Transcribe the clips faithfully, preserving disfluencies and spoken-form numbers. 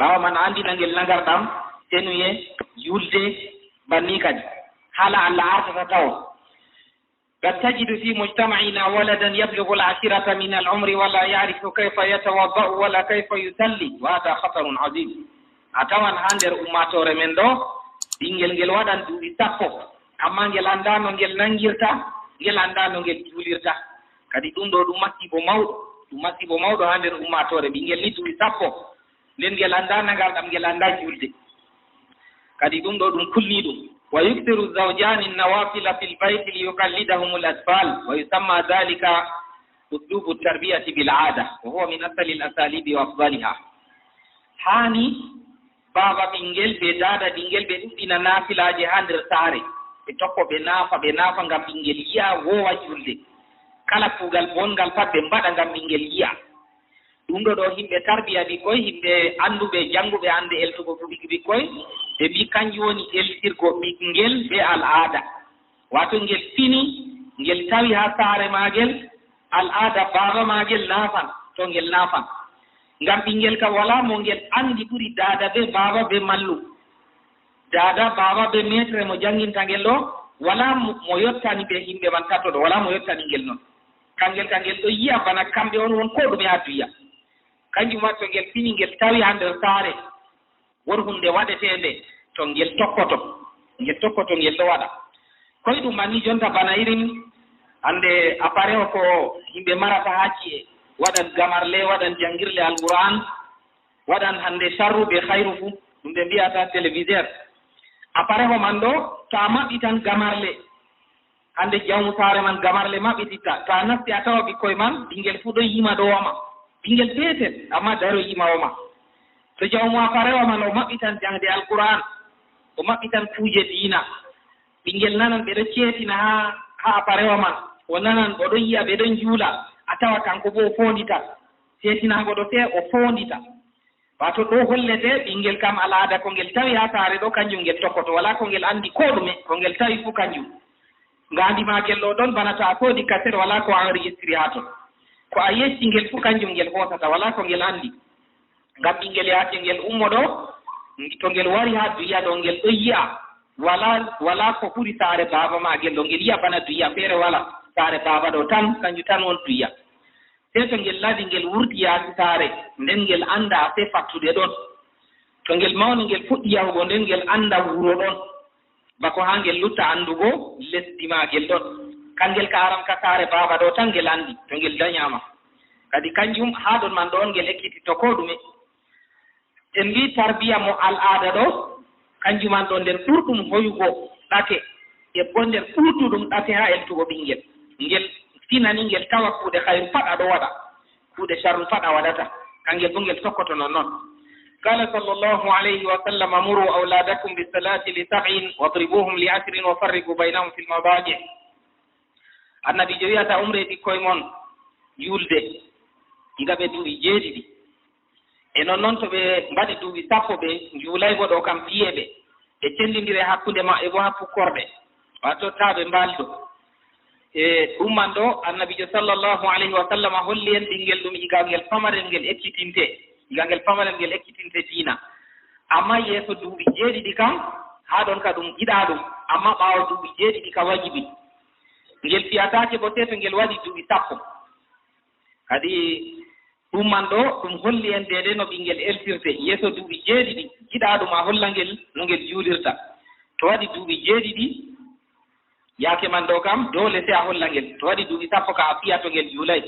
Ɓaawo man a anndina ngel nangarɗam, senuye, julde, banni kadi. Haala Allah artata tawo. قد تجد في مجتمعنا ولدا يبلغ العاشرة من العمر ولا يعرف كيف يتوضأ ولا كيف يصلي، وهذا خطر عظيم. A tawan haa nder ummaatoore men ɗo, ɓinngel ngel waɗan duuɓi sappo, ammaa ngel anndaa no ngel nanngirta, ngel anndaa no ngel juulirta. Kadi ɗum ɗo ɗum masiibo mawɗo, ɗum masiibo mawɗo haa nder ummaatoore. Ɓinngel ni duuɓi sappo, nden ngel anndaa nangarɗam, ngel anndaa juulde. Kadi ɗum ɗo ɗum kulni ɗum. ويكثر الزوجان النوافل في البيت ليقلدهم الأطفال، ويسمى ذلك أسلوب التربية بالعادة، وهو من أسهل الأساليب وأفضلها. Haani baaba ɓinngel bee daada ɓinngel ɓe ɗuɗɗina naafilaaje haa nder saare, ɓe tokko ɓe naafa, ɓe naafa ngam ɓinngel yi'a, woowa juulde. Kala kuugal bonngal pat ɓe mbaɗa ngam ɓinngel yi'a. Ɗum ɗo ɗo yimɓe tarbiya ɓikkoy, yimɓe annduɓe, jannguɓe, annde eltugo ɓi-, ɓikkoy, ɓe mbii kanjum woni eltirgo ɓinngel bee al'aada. Waato ngel fini, ngel tawi haa saare maagel, al'aada baaba maagel naafan, to ngel naafan. Ngam ɓinngel kam walaa mo ngel anndi ɓuri daada bee baaba bee mallum. Daada, baaba bee meetre mo jannginta ngel ɗo, walaa mo, mo yottani ɓe yimɓe man tato ɗo, walaa mo yottani ngel non. Kangel, kangel ɗo yi'a bana kamɓe on won koo ɗume haa duya. Kanjum waɗi to ngel fini ngel tawi haa nder saare, won huunde waɗeteende, to ngel tokkoto, ngel tokkoto ngel ɗo waɗa. Koy ɗum anni jonta bana irin hannde appareil ko yimɓe marata haa ci'e, waɗan gamarle, waɗan janngirle Alqur'aan, waɗan hannde sharru bee khayru fuu, ɗum ɓe mbi'ata téléviseur. Appareil man ɗo, to a maɓɓitan gamarle, hannde jawmu saare man gamarle maɓɓititta, to a nasti a tawa ɓikkoy man, ɓinngel fuu ɗo yima ɗo wama. Ɓinngel peetel, ammaa daroy yima wama. To jawmu appareil man o maɓɓitan jaŋde Alqur'aan, o maɓɓitan kuuje diina. Ɓinngel nanan ɓe ɗo ceetina haa, haa appareil man, o nanan o ɗo yi'a ɓe ɗon njuula, a tawa kanko boo o foonditan. Seetinaago ɗo sey o foondita. Waato ɗo hollete ɓinngel kam al'aada ko ngel tawi haa saare ɗo, kanjum ngel tokkoto. Walaa ko ngel anndi koo ɗume, ko ngel tawi fuu kanjum. Ngaandi maagel ɗo ɗon bana to a soodi kaset, walaa ko a enregistri haa ton. Ko a yecci ngel fuu kanjum ngel hoosata, walaa ko ngel anndi. Ngam ɓinngel yaake ngel ummo ɗo, to ngel wari haa duya ɗo, ngel ɗo yi'a walaa, walaa ko ɓuri saare baaba maagel ɗo. Ngel yi'a bana duya feere walaa. Saare baaba ɗo tan, kanjum tan won duya. Sey to ngel ladi, ngel wurti yaasi saare, nden ngel annda sey fattude ɗon. To ngel mawni, ngel fuɗɗi yahugo, nden ngel annda wuro ɗon. Bako haa ngel lutta anndugo lesdi maagel ɗon. Kangel ka aran ka saare baaba ɗo tan ngel anndi, to ngel danyaama. Kadi kanjum haa ɗon man ɗon ngel ekkititto koo ɗume. En mbii tarbiya mo al'aada ɗo, kanjum man ɗo nder ɓurɗum hoyugo ɗate, e bo nder ɓurtuɗum ɗate haa eltugo ɓinngel. Ngel finani ngel tawa kuuɗe khayru pat a ɗo waɗa, kuuɗe sharru pat a waɗata. Kangel bo ngel tokkoto nonnon. قال صلى الله عليه وسلم: مروا أولادكم بالصلاة لسبع واضربوهم لعشر وفرقوا بينهم في المضاجع. Annabiijo wi'ata, umre ɓikkoy mon juulde, diga ɓe duuɓi jeeɗiɗi. E non non to ɓe mbaɗi duuɓi sappo ɓe njuulay bo ɗo kam piye ɓe, ɓe cendindire hakkunde maɓɓe bo haa pukkorɗe, waato taa ɓe mbaaldo. E ɗum man ɗo, Annabiijo sallallahu alayhi wa sallam holli en ɓinngel ɗum iga ngel pamarel ngel ekkitinte, iga ngel pamarel ngel ekkitinte diina. Amma yeeso duuɓi jeeɗiɗi kam, haa ɗon ka ɗum giɗaa ɗum, amma ɓaawo duuɓi jeeɗiɗi ka wajibi. Ngel fiyataake bo sey to ngel waɗi duuɓi sappo. Kadi ɗum man ɗo, ɗum holli en deede no ɓinngel eltirte. Yeeso duuɓi jeeɗiɗi, giɗaa ɗum a holla ngel no ngel juulirta. To waɗi duuɓi jeeɗiɗi, yaake man ɗo kam, doole sey a holla ngel. To waɗi duuɓi sappo ka a fiya to ngel juulay.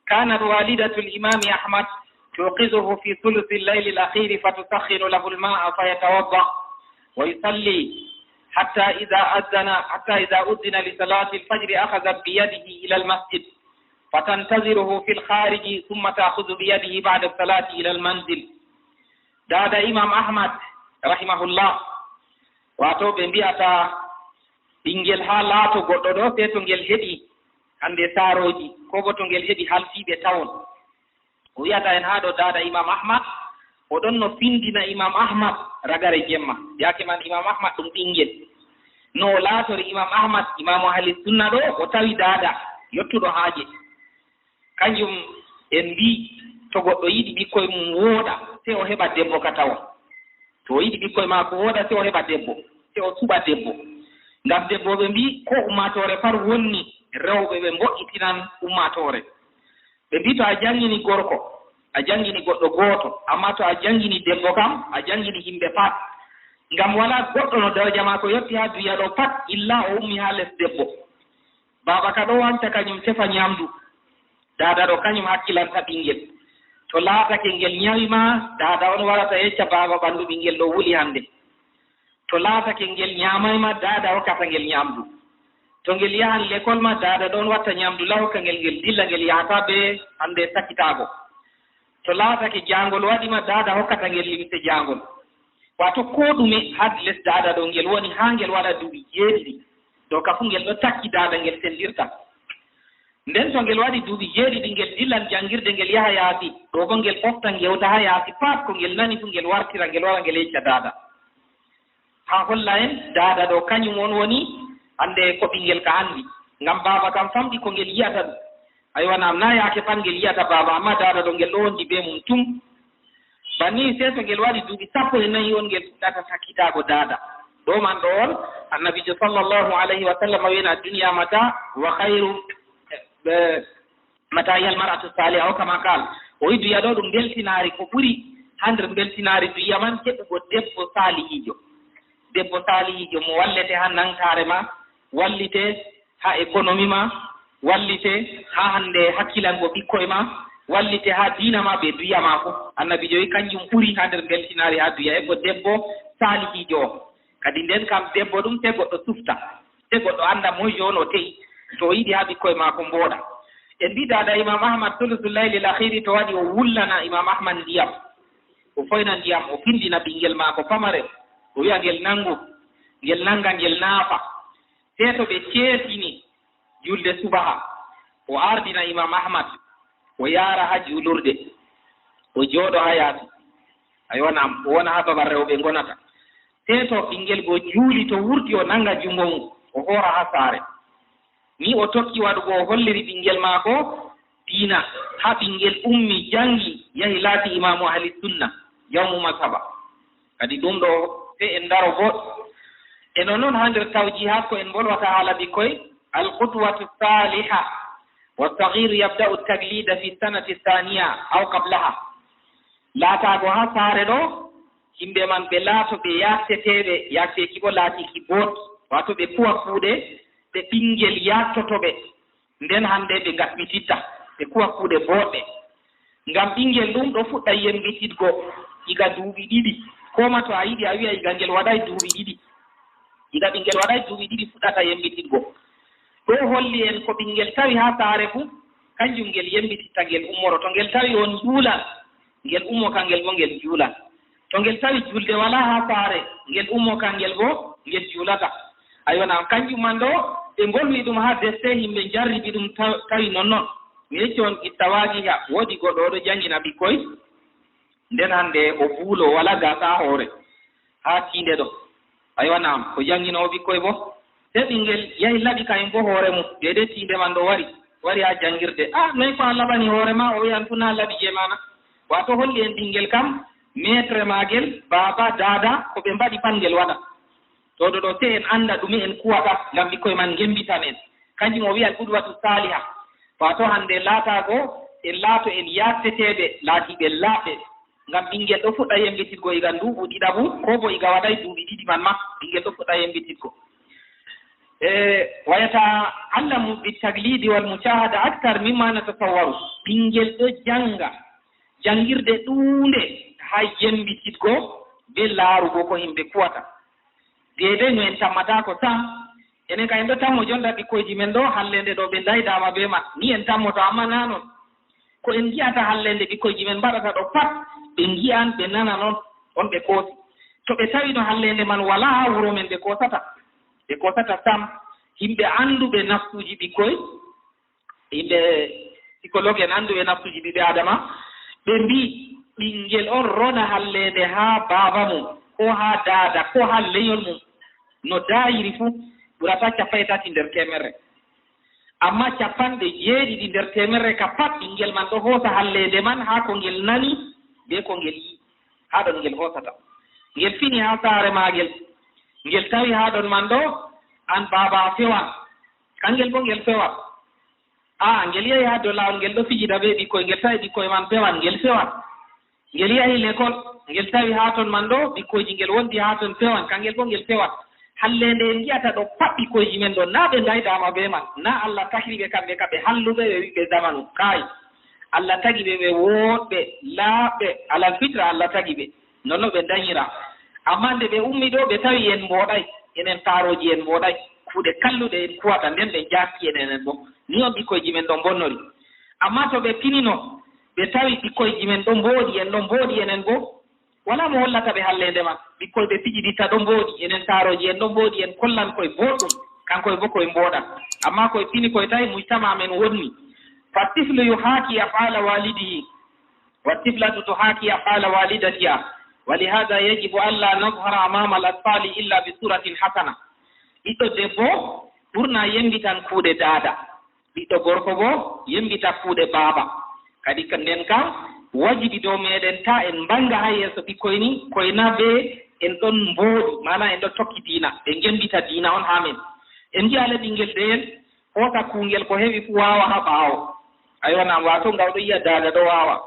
كانت والدة الإمام أحمد توقظه في ثلث الليل الأخير فتسخن له الماء فيتوضأ ويصلي حتى إذا أذن، حتى إذا أذن لصلاة الفجر أخذت بيده إلى المسجد فتنتظره في الخارج ثم تأخذ بيده بعد الصلاة إلى المنزل. Daada Imam Ahmad, rahimahullah, waato ɓe mbi'ata ɓinngel haa laato goɗɗo ɗo, sey to ngel heɓi hannde saarooji, koo bo to ngel heɓi halfiiɓe tawon. O wi'ata en haa ɗo daada Imam Ahmad, o ɗon no findina Imam Ahmad ragare jemma. Yaake man Imam Ahmad ɗum ɓinngel. No o laatori Imam Ahmad, Imaamu Ahli Sunna ɗo, o tawi daada yottuɗo haaje. Kanjum en mbii, To goɗɗo yiɗi ɓikkoy mum wooɗa, sey o heɓa debbo ka tawa. To o yiɗi ɓikkoy maako wooɗa, sey o heɓa debbo, sey o suɓa debbo. Ngam debbo, ɓe mbii, ko ummaatoore fat wonni, rewɓe ɓe mbo'itinan ummaatoore. Ɓe mbii, to a janngini gorko, a janngini goɗɗo gooto, ammaa to a janngini debbo kam, a janngini yimɓe pat. Ngam walaa goɗɗo no daraja maako yotti haa duya ɗo pat, illa o ummi haa les debbo. Baaba ka ɗo wancta, kanyum tefa nyaamdu. Daada ɗo, kanyum hakkilanta ɓinngel. To laatake ngel nyawi ma, daada on warata yecca baaba ɓanndu ɓinngel ɗo wuli hannde. To laatake ngel nyaamay ma, daada hokkata ngel nyaamdu. To ngel yahan lekol ma, daada ɗon watta nyaamdu law hokka ngel, ngel dilla, ngel yahata bee hannde sakitaago. To laatake jaangol waɗi ma, daada hokkata ngel limse jaangol. Waato koo ɗume had les daada ɗo ngel woni haa ngel waɗa duuɓi jeeɗiɗi. Ɗo ka fuu ngel ɗo takki daada ngel senndirta. Nden to ngel waɗi duuɓi jeeɗiɗi, ngel dillan janngirde, ngel yaha yaasi. Ɗo boo ngel ɓofta ngewta haa yaasi, pat ko ngel nani fuu ngel wartira, ngel wara ngel yecca daada. Haa holla en daada ɗo kanyum on woni hannde ko ɓinngel ka anndi. Ngam baaba kam famɗi ko ngel yi'ata ɗum. Aywa, naam, naa yaake pat ngel yi'ata baaba, ammaa daada ɗo ngel ɗo wondi bee mum tum. Banni sey to ngel waɗi duuɓi sappo e nayi on ngel fuɗɗata sakkitaago daada. Ɗo man ɗo on, Annabiijo sallallahu alayhi wa sallam wi'en, "Ad-dunya mata wa khayru, eh, mata yal mar'atu saliha, aw kama qal." O wi'i, duya ɗo ɗum mbeltinaari, ko ɓuri haa nder mbeltinaari duya man, heɓugo debbo saalihiijo. Debbo saalihiijo mo wallete haa nangtaare ma, wallite haa ekonomi ma, wallite haa hannde hakkilango ɓikkoy ma, wallite haa diina ma bee duya ma fuu. Annabiijo wi'i, kanjum ɓuri haa nder mbeltinaari haa duya, e ko debbo saalihiijo on. Kadi nden kam debbo ɗum sey goɗɗo sufta, sey goɗɗo annda moyjo on o te'i, to o yiɗi haa ɓikkoy maako mbooɗa. En mbii daada Imaam Ahmad, sulusu laylil akhiri to waɗi, o wullana Imaam Ahmad ndiyam. O foyna ndiyam, o findina ɓinngel maako pamarel, o wi'a ngel nanngu, ngel nannga, ngel naafa. Sey to ɓe ceetini julde subaha, o ardina Imaam Ahmad, o yaara haa juulurde, o jooɗo haa yaasi. Aywa, naam, o wona haa babal rewɓe ngonata. Sey to ɓinngel go juuli, to wurti, o nannga junngo mum, o hoora haa saare. Ni o tokki waɗugo, o holliri ɓinngel maako diina, haa ɓinngel ummi, janngi, yahi, laati imaamu ahli sunna, jawmu mashaba. Kadi ɗum ɗo, sey en ndaro boo. E non non haa nder tawjihat ko en mbolwata haala ɓikkoy, al qudwatu saliha, wa saghiru yabda'u taglida fi sanati thaniya aw qablaha. Laataago haa saare ɗo, yimɓe man ɓe laato ɓe yaakteteeɓe, yaakteeki boo laatiiki boot, waato ɓe kuwa kuuɗe ɗe ɓinngel yaaktoto ɓe. Nden hannde ɓe ngasmititta, ɓe kuwa kuuɗe booɗɗe. Ngam ɓinngel ɗum ɗo fuɗɗa yembititgo iga duuɓi ɗiɗi. Koo ma to a yiɗi a wi'a iga ngel waɗaay duuɓi ɗiɗi. Iga ɓinngel waɗaay duuɓi ɗiɗi fuɗɗata yembititgo. Ɗo holli en ko ɓinngel tawi haa saare fuu, kanjum ngel yembititta ngel ummoro. To ngel tawi on njuulan, ngel ummo ka ngel boo ngel juulan. To ngel tawi julde walaa haa saare, ngel ummo ka ngel boo ngel juulata. Aywa, naam, kanjum man ɗo, ɓe mbolwi ɗum haa defte, yimɓe njarribi ɗum taw-, tawi non non. Mi yecci on qissa waaqi'a, woodi goɗɗo o ɗo janngina ɓikkoy, nden hannde o buulo, o walaa gaasa haa hoore, haa tiinde ɗo. Aywa, naam, o jannginoowo ɓikkoy boo. Sey ɓinngel yahi laɓi kayum boo hoore mum, deydey tiinde man ɗo wari, wari haa janngirde. "Ah, noy ko a laɓani hoore ma?" O wi'i, "An fuu naa laɓi jey ma na?" Waato holli en ɓinngel kam, meetre maagel, baaba, daada, ko ɓe mbaɗi pat ngel waɗa. To ɗo ɗo, sey en annda ɗume en kuwata ngam ɓikkoy man ngemmbitan en. Kanjum o wi'i al qudwatu saaliha. Waato hannde laataago en laato en yaakteteeɓe, laatiiɓe laaɓɓe. Ngam ɓinngel ɗo fuɗɗa yembititgo iga nduuɓu ɗiɗaɓu, koo boo iga waɗaay duuɓi ɗiɗi man ma, ɓinngel ɗo fuɗɗa yembititgo. E, ويتعلم بالتقليد والمشاهدة أكثر مما نتصور. Ɓinngel ɗo jannga janngirde ɗuunde haa yembititgo bee laarugo ko yimɓe kuwata. Deydey no en tammataako sam. Enen kam en ɗo tammo jonta ɓikkoyji men ɗo, halleende ɗo ɓe ndaydaama bee man. Ni en tammoto, ammaa naa non. Ko en ngi'ata halleende ɓikkoyji men mbaɗata ɗo pat, ɓe ngi'an, ɓe nanan on, on ɓe koosi. To ɓe tawino halleende man walaa haa wuro men, ɓe koosata. Ɓe koosata sam. Yimɓe annduɓe nafsuuji ɓikkoy, yimɓe psychologue en annduɓe nafsuuji ɓiɓɓe Aadama, ɓe mbii ɓinngel on rona halleende haa baaba mum, koo haa daada, koo haa lenyol mum, no daayiri fuu, ɓurataa cappanɗe tati nder teemerre. Amma capanɗe jeeɗiɗi nder teemerre ka pat, ɓinngel man ɗo hoosa halleende man haa ko ngel nani bee ko ngel yi'i. Haa ɗon ngel hoosata. Ngel fini haa saare maagel. Ngel tawi haa ɗon man ɗo, an baaba a fewan. Kangel boo ngel fewan. Aa, ngel yehi haa dow laawol, ngel ɗo fijida bee ɓikkoy, ngel tawi ɓikkoy man pewan, ngel fewan. Ngel yahi lekol, ngel tawi haa ton man ɗo, ɓikkoyji ngel wondi haa ton pewan, kangel boo ngel fewan. Halleende en ngi'ata ɗo pat ɓikkoyji men ɗo, naa ɓe ndaydaama bee man, naa Allah tagiri ɓe kamɓe ka ɓe halluɓe, ɓe wi'ɓe zamanu. Kaay, Allah tagi ɓe, ɓe wooɗɓe, laaɓɓe, alal fitra Allah tagi ɓe. Nonno ɓe ndanyira. Ammaa nde ɓe ummi ɗo, ɓe tawi en mbooɗay, enen taarooji en mbooɗay. Kuuɗe kalluɗe en kuwata, nden ɓe njaasti en enen boo. Ni on ɓikkoyji men ɗo mbonnori. Ammaa to ɓe pinino, ɓe tawi ɓikkoyji men ɗo mbooɗi, en ɗo mbooɗi enen boo. Walaa mo hollata ɓe halleende man. Ɓikkoy ɓe pijiditta ɗo mbooɗi, enen taarooji en ɗo mbooɗi, en kollan koy booɗɗum, kankoy boo koy mbooɗan. Ammaa koy pini koy tawi mujtama men wonni. Fa tiflu yuhaki af'ala walidihi. Wa tiflatu tuhaki af'ala walidatiha. Wa lihadha yajibu alla nazhara amama al atfali illa bi suratin hasana. Ɓiɗɗo debbo ɓurna yembitan kuuɗe daada. Ɓiɗɗo gorko boo yembita kuuɗe baaba. Kadi ka nden kam, wajibi dow meɗen ta en mbanga haa yeeso ɓikkoy ni, koy na bee en ɗon mbooɗi, maana en ɗon tokki diina, ɓe ngembita diina on haa men. En ngi'a le ɓinngel deyel, hoosa kuungel ko heɓi fuu waawa haa ɓaawo. Aywa, naam, waato nga o ɗo yi'a daada ɗo waawa.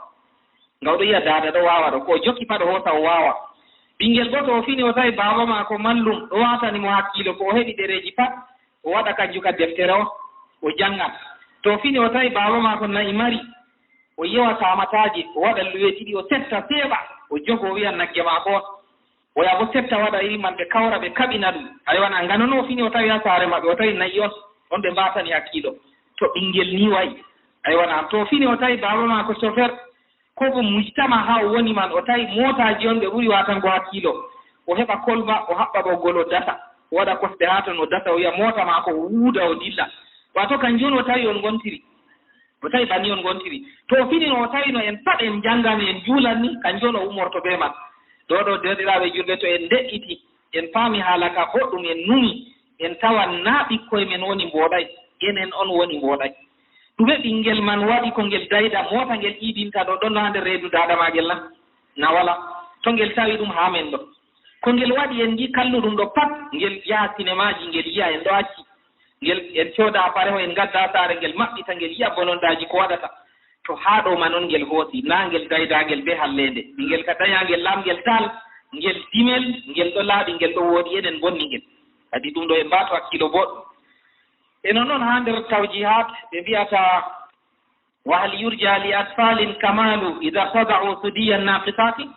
Nga o ɗo yi'a daada ɗo waawa ɗo. Ko o jokki pat o hoosa o waawa. Ɓinngel boo to o fini o tawi baaba maako mallum ɗo waatani mo hakkiilo ko o heɓi ɗereeji pat, o waɗa kanjum ka deftere on, o janngan. To o fini o tawi baaba maako na'i mari, o yewa taamataaje, o waɗa luwe ɗiɗi, o setta seeɓa, o jogo o wi'a nagge maako on. Oya boo setta waɗa iri man, ɓe kawra, ɓe kaɓina ɗum. Aywa, na ngano no o fini o tawi haa saare maɓɓe, o tawi na'i on, on ɓe mbaatani hakkiilo. To ɓinngel ni wa'i. Aywa, na to o fini o tawi baaba maako sofer, ko bo mujtama haa o woni man, o tawi mootaaji on ɓe ɓuri waatango hakkiilo. O heɓa kolba, o haɓɓa ɓoggol, o dasa. O waɗa kosɗe haa ton, o dasa, o wi'a moota maako, o wuuda, o dilla. Waato kanjum on o tawi on ngontiri. O tawi banni on ngontiri. To o fini no o tawi no en pat en njanngan, en juulan ni, kanjum on o ummorto bee man. Ɗo ɗo, deerɗiraaɓe juulɓe, to en nde'iti, en paami haala ka boɗɗum, en numi, en tawan naa ɓikkoy men woni mbooɗay, enen on woni mbooɗay. Ɗume ɓinngel man waɗi ko ngel dayda, moota ngel iidinta ɗo, ɗon no haa nder reedu daada maagel na? Na walaa. To ngel tawi ɗum haa men ɗo. Ko ngel waɗi en ngi kalluɗum ɗo pat, ngel yaha sinemaaji, ngel yi'a en ɗo acci. Ngel en cooda appareil, en ngadda saare, ngel maɓɓita, ngel yi'a bonondaaji ko waɗata. To haa ɗo man on ngel hoosi, naa ngel daydaangel bee halleende. Ɓinngel ka dayaangel laamngel tal, ngel dimel, ngel ɗo laaɓi, ngel ɗo wooɗi, enen mbonni ngel. Kadi ɗum ɗo en mbaato hakkiilo booɗɗum. E non non haa nder tawjihat ɓe mbi'ata, wa hal yurja li atfalin kamalu idha tada'u sudiyan naqisati?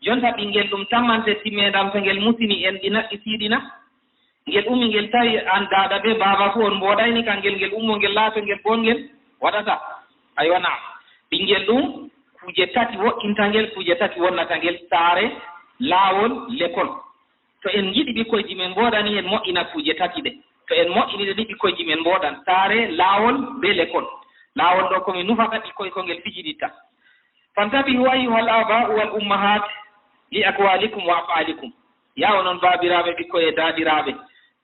Jonta ɓinngel ɗum tammante timmeendam to ngel musini en ɗi naqqisiiɗi na? Ngel ummi ngel tawi an daada bee baaba fuu on mbooɗayni, kangel ngel ummo ngel laato ngel boongel waɗata. Aywa, naam. Ɓinngel ɗum kuuje tati wo'inta ngel, kuuje tati wonnata ngel: saare, laawol, lekol. To en ngiɗi ɓikkoyji men mbooɗani, en mo'ina kuuje tati ɗe. To en mo'ini ɗe ni, ɓikkoyji men mbooɗan. Saare, laawol, bee lekol. Laawol ɗo ko mi nufata ɓikkoy ko ngel fijiditta. Fantabihu ayyuhal aba'u wal ummahat li aqwalikum wa af'alikum. Yaa onon baabiraaɓe, ɓikkoy e daadiraaɓe,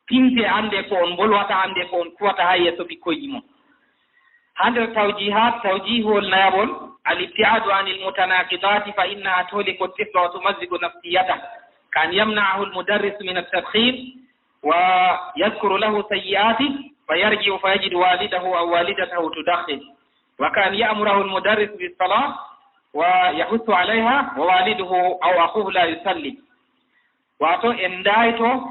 tinte, annde ko on mbolwata, annde ko on kuwata haa yeeso ɓikkoyji mon. Haa nder tawjihat, tawjihol nayaɓol, al ibti'adu anil mutanaqidati fa innaha tuhliku tifla wa tumazziqu nafsiyatah. Ka an yamna'ahu al mudarris min at tadkhin wa yadhkuru lahu sayyi'atih fa yarji'u fa yajidu walidahu aw walidatahu tudakhin. Wa ka an ya'murahu al mudarris bis salah wa yahussu alayha wa waliduhu aw akhuhu la yusalli. Waato en ndaayto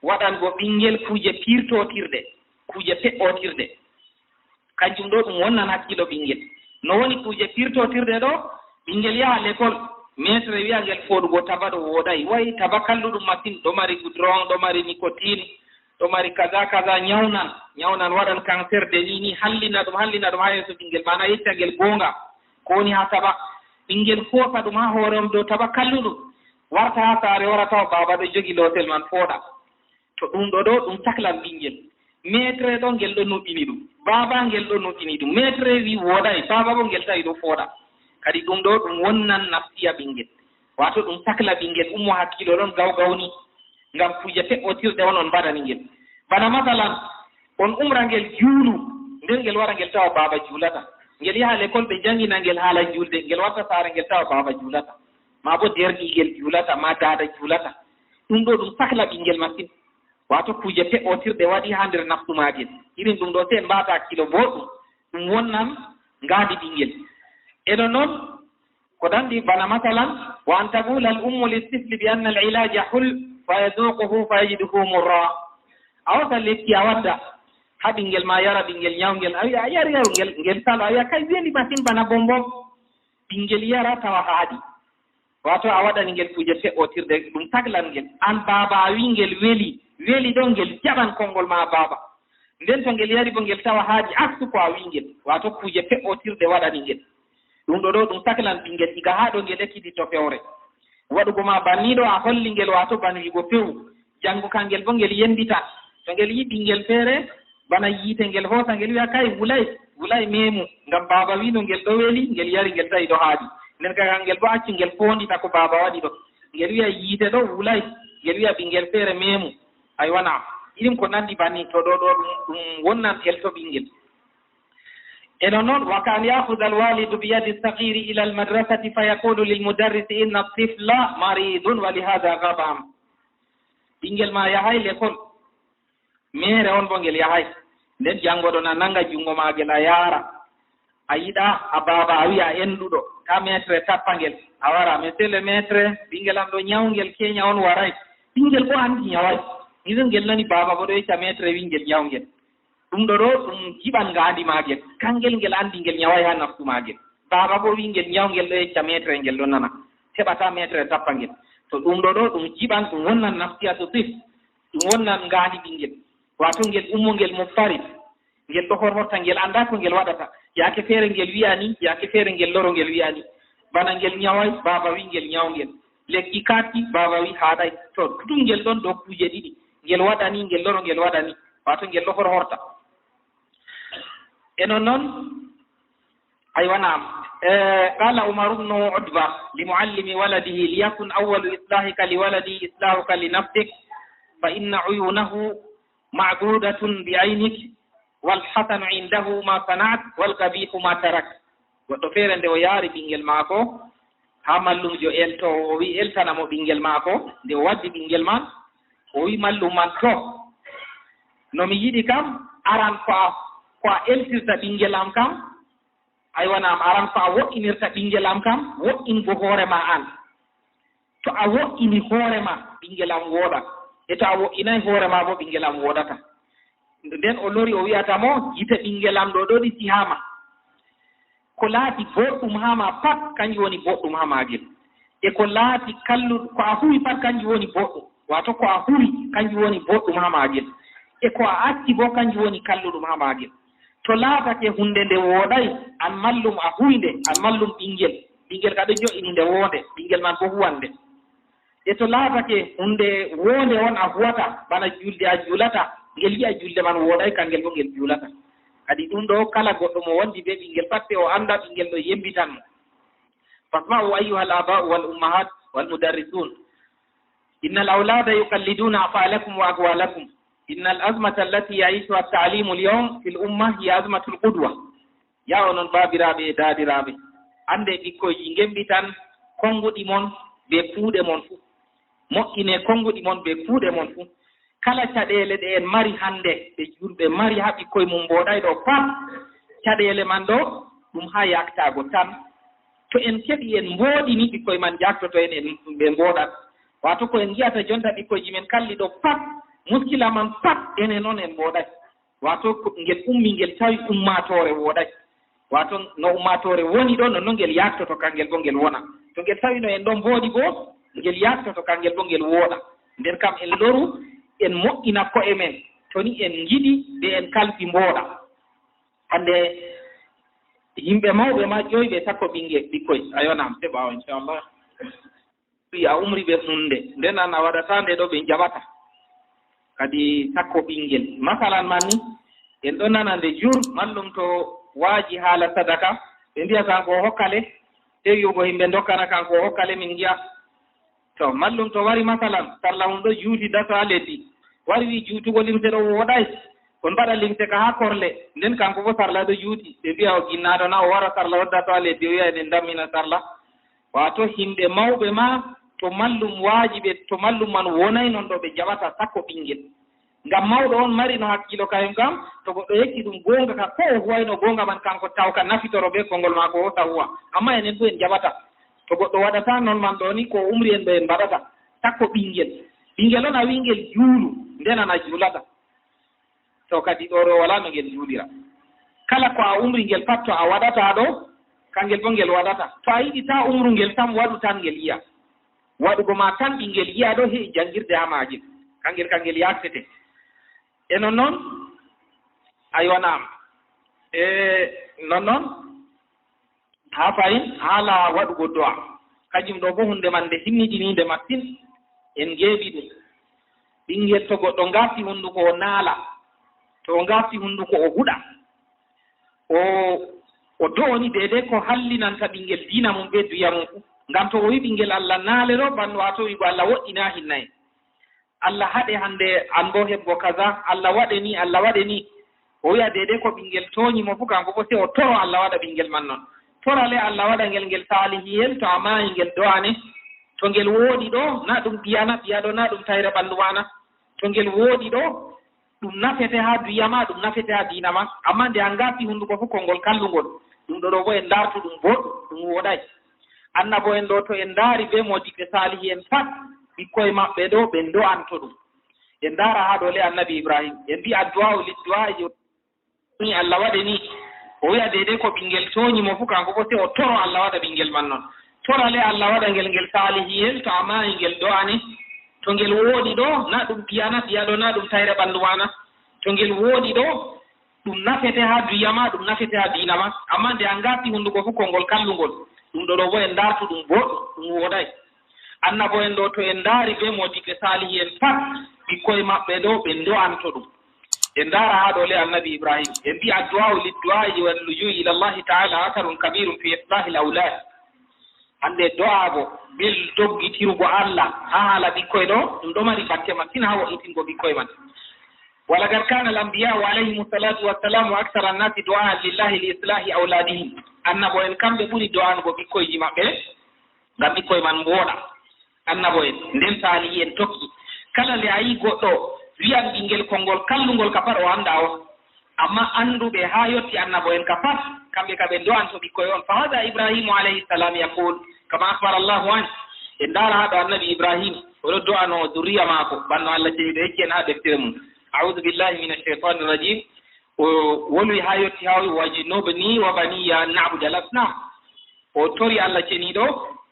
waɗango ɓinngel kuuje piirtootirɗe, kuuje pe'ootirɗe. Kanjum ɗo ɗum wonnan hakkiilo ɓinngel. No woni kuuje piirtootirɗe ɗo? Ɓinngel yaha lekol, meetre wi'a ngel fooɗugo taba ɗo wooɗay. Way, taba kalluɗum masin, ɗo mari goudron, ɗo mari nicotine, ɗo mari kaza kaza, nyawnan, nyawnan, waɗan cancer de ni, ni, hallina ɗum, hallina ɗum haa yeeso ɓinngel, maana yecca ngel goonga. Ko woni haa taba? Ɓinngel hoosa ɗum haa hoore mum dow taba kalluɗum, warta haa saare, wara tawa baaba ɗo jogi loosel man, fooɗa. To ɗum ɗo ɗo, ɗum saklan ɓinngel. Meetre ɗo, ngel ɗo nuɗɗini ɗum. Baaba, ngel ɗo nuɗɗini ɗum. Meetre wi wooɗay, baaba bo ngel tawi ɗo fooɗa. Kadi ɗum ɗo, ɗum wonnan nafsiya ɓinngel. Waato ɗum sakla ɓinngel, ummo hakkiilo ɗon gaw gaw ni. Ngam kuuje pe'otirɗe on, on mbaɗani ngel. Bana masalan, on umra ngel juulu. Nden ngel wara ngel tawa baaba juulata. Ngel yaha lekol ɓe janngina ngel haala juulde, ngel warta saare ngel tawa baaba juulata. Maa bo derɗiigel juulata, maa daada juulata. Ɗum ɗo ɗum sakla ɓinngel masin. Waato kuuje pe'ootirɗe waɗi haa nder nafsu maagel. Irin ɗum ɗo sey en mbaata hakkilo booɗɗum. Ɗum wonnan ngaandi ɓinngel. E no non, ko dandi bana masalan, wa an taqula al ummu lit tifli bi anna al ilaja hul fa yaduquhu fa yajiduhu murra. A hosa lekki a wadda haa ɓinngel ma yara, ɓinngel nyawngel, a wi'a a yari yaru ngel, ngel salo, a wi'a kay weli masin bana bombom. Ɓinngel yara tawa haaɗi. Waato a waɗani ngel kuuje pe'ootirɗe, ɗum taglan ngel. An baaba a wi ngel weli, weli ɗo ngel jaɓan konngol ma baaba. Nden to ngel yari bo ngel tawa haaɗi aksu ko a wi ngel. Waato kuuje pe'ootirɗe waɗani ngel. Ɗum ɗo ɗo ɗum taglan ɓinngel iga haa ɗo ngel ekkiti to fewre. Waɗugo ma banni ɗo a holli ngel waato bana wi'ugo few. Janngo kangel bo ngel yembita. To ngel yi ɓinngel feere, bana yiite ngel hoosa ngel wi'a kay wulay, wulay meemu. Ngam baaba wi'no ngel ɗo weli, ngel yari ngel tawi ɗo haaɗi. Nden ka kangel bo acci ngel foondita ko baaba waɗi ɗo. Ngel wi'a yiite ɗo wulay, ngel wi'a ɓinngel feere meemu. Aywa naam. Irin ko nandi banni to ɗo ɗo ɗum, ɗum wonnan elto ɓinngel. E non non, wa ka an ya'khudha al walidu bi yadi as saghiri ila al madrasati fa yaqulu lil mudarrisi inna at tifla maridun wa li hadha ghaba am. Ɓinngel ma yahay lekol. Meere on bo ngel yahay. Nden janngo ɗon a nanga junngo maagel a yaara. A yiɗa a baaba a wi'a enɗuɗo. Ta maître tappa ngel. A wara, monsieur le maître, ɓinngel am ɗo nyawngel keenya on waray. Ɓinngel bo andi nyaway. Ngel ngel nani baaba bo ɗo yecca maître wi ngel nyawngel. Ɗum ɗo ɗo ɗum jiɓan ngaandi maagel. Kangel ngel andi ngel nyaway haa nafsu maagel. Baaba bo wi ngel nyawngel ɗo yecca maître ngel ɗo nana. Heɓata maître tappa ngel. To ɗum ɗo ɗo ɗum jiɓan ɗum wonnan nafsiyatu tif. Ɗum wonnan ngaandi ɓinngel. Waato ngel ummo ngel muftarit. Ngel ɗo horhorta ngel anndaa ko ngel waɗata. Yaake feere ngel wi'a ni, yaake feere ngel loro ngel wi'a ni. Bana ngel nyaway, baaba wi ngel nyawngel. Lekki kaatti, baaba wi haaɗay. To ɗum ngel ɗon dow kuuje ɗiɗi. Ngel waɗa ni, ngel loro ngel waɗa ni. Waato ngel ɗo horhorta. E non non, aywa naam. Eh, qala Umar ibn Utba li muallimi waladihi, liyakun awwalu islahika li waladi islahuka li nafsik, fa inna uyunahu ma'budatun bi aynik, wal hasanu indahu ma sana'at, wal qabihu ma tarak. Goɗɗo feere nde o yaari ɓinngel maako haa mallumjo eltoowo, o wi'i eltana mo ɓinngel maako, nde o waddi ɓinngel man, o wi'i mallum man, to, no mi yiɗi kam, aran ko a, ko a eltirta ɓinngel am kam, aywa naam, aran ko a wo'inirta ɓinngel am kam, wo'ingo hoore ma an. To a wo'ini hoore ma, ɓinngel am wooɗa. E to a wo'inaay hoore ma bo, ɓinngel am wooɗata. Nden o lori, o wi'ata mo, gite ɓinngel am ɗo ɗo ɗi sihaama. Ko laati boɗɗum haa ma pat, kanjum woni boɗɗum haa maagel. E ko laati kallu-, ko a huwi pat, kanjum woni boɗɗum. Waato ko a huwi, kanjum woni boɗɗum haa maagel. E ko a acci bo, kanjum woni kalluɗum haa maagel. To laatake huunde nde wooɗaay, an mallum a huwi nde, an mallum ɓinngel. Ɓinngel ka ɗo jo'ini nde woonde, ɓinngel man bo huwan nde. E to laatake huunde woonde on a huwata, bana juulde a juulata, ngel yi'a juulde man wooɗaay, kangel bo ngel juulata. Kadi ɗum ɗo, kala goɗɗo mo wondi be ɓinngel pat, sey o annda ɓinngel ɗo yembitan mo. Fasma'u ayyuhal aba'u wal ummahat wal mudarrisun. Innal awlada yuqalliduna af'alakum wa aqwalakum. Innal azmata allati ya'ishuha at-ta'limu al-yawm fil umma hiya azmatul qudwa. Ya onon baabiraaɓe e daadiraaɓe, annde ɓikkoyji ngembitan konnguɗi mon be kuuɗe mon fuu. Moƴƴine konnguɗi mon be kuuɗe mon fuu. Kala caɗeele ɗe en mari hannde, ɗe juulɓe mari haa ɓikkoy mum mbooɗay ɗo pat, caɗeele man ɗo, ɗum haa yaaktaago tan. To en keɓi en mbooɗini, ɓikkoy man jaaktoto en, en ɓe mbooɗan. Waato ko en ngi'ata jonta ɓikkoyji men kalli ɗo pat, muskila man pat, enen on en mbooɗay. Waato ko ngel ummi, ngel tawi ummaatoore wooɗay. Waato no ummaatoore woni ɗo, nonno ngel yaaktoto, kangel bo ngel wona. To ngel tawi no en ɗon mbooɗi bo, ngel yaaktoto, kangel bo ngel wooɗa. Nden kam en loru, en moƴƴina ko'e men, to ni en ngiɗi ɓe en kalfi mbooɗa. Hannde yimɓe mawɓe ma ƴoyɓe sakko ɓinge-, ɓikkoy. Ayo, naam, se ɓaawo, inchallah. Wi a umri ɓe huunde, nden an a waɗataa nde ɗo ɓe njaɓata. Kadi sakko ɓinngel. Masalan man ni, en ɗon nana nde jur, mallum to waaji haala sadaka, ɓe mbi'a kanko o hokka le, sey wi'ugo yimɓe ndokkana kanko o hokka le min ngi'a. To, mallum to wari masalan, sarla mum ɗo juuti daso haa leddi, wari wi'i juutugo limse ɗo wooɗaay, On mbaɗa limse ka haa korle, nden kanko fof sarla ɗo juuti. Ɓe mbiya o ginnaaɗo na, o wara sarla wadda to a leddi, o wiya eɗen ndammina sarla. Waato yimɓe mawɓe ma, to mallum waaji ɓe, to mallum man wonay non ɗo ɓe jaɓata sakko ɓinngel. Ngam mawɗo on mari no hakkiilo kayum kam, to goɗɗo yecci ɗum goonga ka ko o huwayno goonga man kanko taw ka nafitoro bee konngol maako o sa huwa. Amma enen fof en jaɓata. To goɗɗo waɗata non man ɗo ni ko o umri en ɗo en mbaɗata. Sakko ɓinngel. Ɓinngel on a wi ngel juulu, nden an a juulata. To kadi ɗo ɗo walaa no ngel juulira. Kala ko a umri ngel pat to a waɗata ɗo, kangel bo ngel waɗata. To a yiɗi ta umru ngel tan waɗu tan ngel yiya. Waɗugo ma tan ɓinngel yiya ɗo he'i janngirde haa maagel. Kangel kangel yaktete. E non non, aywa naam. E non non, haa fayin haala waɗugo do'a. Kajum ɗo bo huunde man nde himmiɗiniinde masin. En ngeeɓi ɗum. Ɓinngel to goɗɗo ngafti hunnduko o naala. To o ngafti hunnduko o huɗa. O, o do'oni deydey ko hallinanta ɓinngel diina mum bee duya mum fuu. Ngam to o wi ɓinngel Allah naale ɗo, banno waato wi'go Allah woɗɗina hinnaye. Allah haɗe hannde an bo hebbo kaza, Allah waɗe ni, Allah waɗe ni. O wi'a deydey ko ɓinngel tooñi mo fuu, kanko bo sey o toro Allah waɗa ɓinngel man non. Torale Allah waɗa ngel, ngel saalihiyel, to a maayi ngel do'ane. To ngel wooɗi ɗo, na ɗum ɓiyana, ɓiya ɗo, na ɗum tayre ɓanndu maana. To ngel wooɗi ɗo, ɗum nafete haa duya ma, ɗum nafete haa diina ma. Amma nde a ngafti hunnduko fuu konngol kallungol, ɗum ɗo ɗo bo en ndaartu ɗum booɗɗum, ɗum wooɗay. Annabo en ɗo to en ndaari bee moodiɓɓe saalihi en pat, ɓikkoy maɓɓe ɗo ɓe ndo'anto ɗum. En ndaara haa ɗo le annabi Ibrahim. En mbi'a addu'aa'u liddu'aa'i yo ni Allah waɗe ni. O wi'a deydey ko ɓinngel tooñi mo fuu, kanko bo sey o toro Allah waɗa ɓinngel man non. Torale Allah waɗa ngel, ngel saalihiyel, to a maayi ngel do'ane. To ngel wooɗi ɗo, na ɗum ɓiyana, ɓiya ɗo, na ɗum tayre ɓanndu maana. To ngel wooɗi ɗo, ɗum nafete haa duya ma, ɗum nafete haa diina ma. Amma nde a ngafti hunnduko fuu konngol kallungol, ɗum ɗo ɗo bo en ndaartu ɗum booɗɗum, ɗum wooɗay. Annabo en ɗo to en ndaari bee moodiɓɓe saalihi en pat, ɓikkoy maɓɓe ɗo ɓe ndo'anto ɗum. En ndaara haa ɗo le annabi Ibrahim. En mbi'a addu'aa'u liddu'aa'i wa luju'i ila Allahi ta'ala atharun kabirun fi islahil awlad. Hannde do'aago bee doggitirgo Allah haa haala ɓikkoy ɗo, ɗum ɗo mari batte masin haa wo'itingo ɓikkoy man. ولقد كان الأنبياء عليهم الصلاة والسلام أكثر الناس دعاء لله لإصلاح أولادهم. Annabo en kamɓe ɓuri do'ango ɓikkoyji maɓɓe ngam ɓikkoy man mbooɗa. Annabo en, nden saalihi en tokki. Kala nde a yi goɗɗo wi'an ɓinngel konngol kallungol ka pat o annda on. Amma annduɓe haa yotti annabo en ka pat, kamɓe ka ɓe ndo'anto ɓikkoy on. فهذا إبراهيم عليه السلام يقول كما أخبر الله عنه. En ndaara haa ɗo annabi Ibrahim, o ɗo do'ano zurriya maako, banno Allah ceniiɗo yecci en haa deftere mum. أعوذ بالله من الشيطان الرجيم. O wolwi haa yotti haa o wi, "واجنبني وبني أن نعبد الأصنام." O tori Allah ceniiɗo,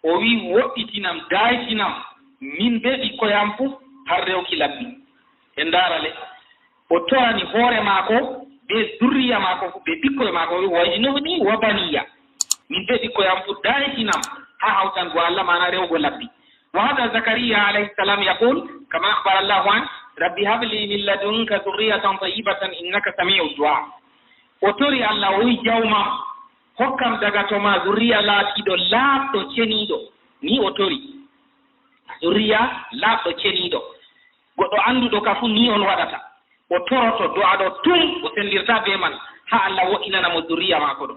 o wi, "Woɗɗitinam, daaytinam, min bee ɓikkoy am fuu, har rewki labbi." En ndaara le. O torani hoore maako, bee zurriya maako fuu, bee ɓikkoy maako, o wi, "واجنبني وبني." Min bee ɓikkoy am fuu, daaytinam haa hawtango Allah, maana rewgo labbi. وهذا زكريا عليه السلام يقول كما أخبر الله عنه: "رب هب لي من لدنك ذرية طيبة إنك سميع الدعاء." O tori Allah, o wi, "Jawmam, hokkam daga to ma zurriya laatiiɗo laaɓɗo, ceniiɗo." Ni o tori. Zurriya laaɓɗo, ceniiɗo. Goɗɗo annduɗo ka fuu ni on waɗata. O toroto do'a ɗo tum, o senndirta bee man, haa Allah wo'inana mo zurriya maako ɗo.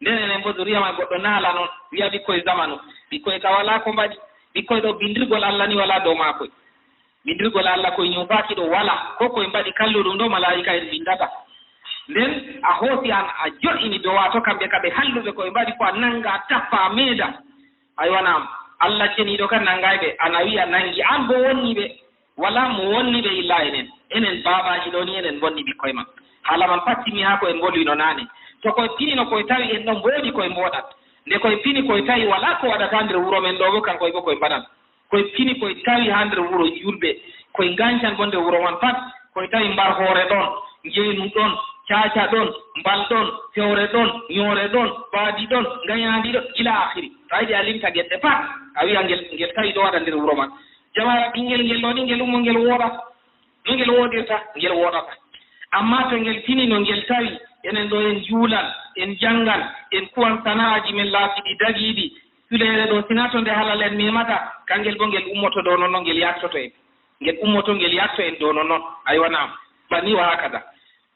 Nden enen bo zuriya man goɗɗo naala non, wi'a ɓikkoy zamanu. Ɓikkoy ka walaa ko mbaɗi. Ɓikkoy ɗo bindirgol Allah ni walaa dow maakoy. Bindirgol Allah koy nyuufaaki ɗo walaa. Ko koy mbaɗi kalluɗum ɗo malaa'ika en bindata. Nden a hoosi an a jo'ini dow waato kamɓe ka ɓe halluɓe koy mbaɗi ko a nanga a tappa a meeda. Aywa naam. Allah ceniiɗo kan nangaay ɓe. An a wi'a nangi an bo wonni ɓe. Walaa mo wonni ɓe illa enen. Enen baabaaji ɗo ni enen bonni ɓikkoy man. Haala man pat timmi haa ko en mbolwino naane. To koy pinino koy tawi en ɗon mbooɗi koy mbooɗat. Nde koy pini koy tawi walaa ko waɗata nder wuro men ɗo bo kankoy bo koy mbaɗan. Koy pini koy tawi haa nder wuro juulɓe. Koy ngancan bo nder wuro man pat. Koy tawi mbar hoore ɗon, njeenu ɗon, caaca ɗon, mbal ɗon, fewre ɗon, nyoore ɗon, baadi ɗon, ngayaandi ɗon, ila aakhiri. To a yiɗi a limta gedde pat, a wi'a ngel, ngel tawi ɗo waɗa nder wuro man. Jamaara ɓinngel ngel ɗo ni ngel ummo ngel wooɗa. No ngel wooɗirta? Ngel wooɗata. Ammaa to ngel tini no ngel tawi, enen ɗo en juulan, en janngan, en kuwan sana'aaji men laatiiɗi dagiiɗi, culeere ɗo, sinaa to nde halal en memata, kangel boo ngel ummoto dow nonnon, ngel yahtoto en. Ngel ummoto, ngel yahto en dow nonnon. Aywa, naam. Bani wa hakada.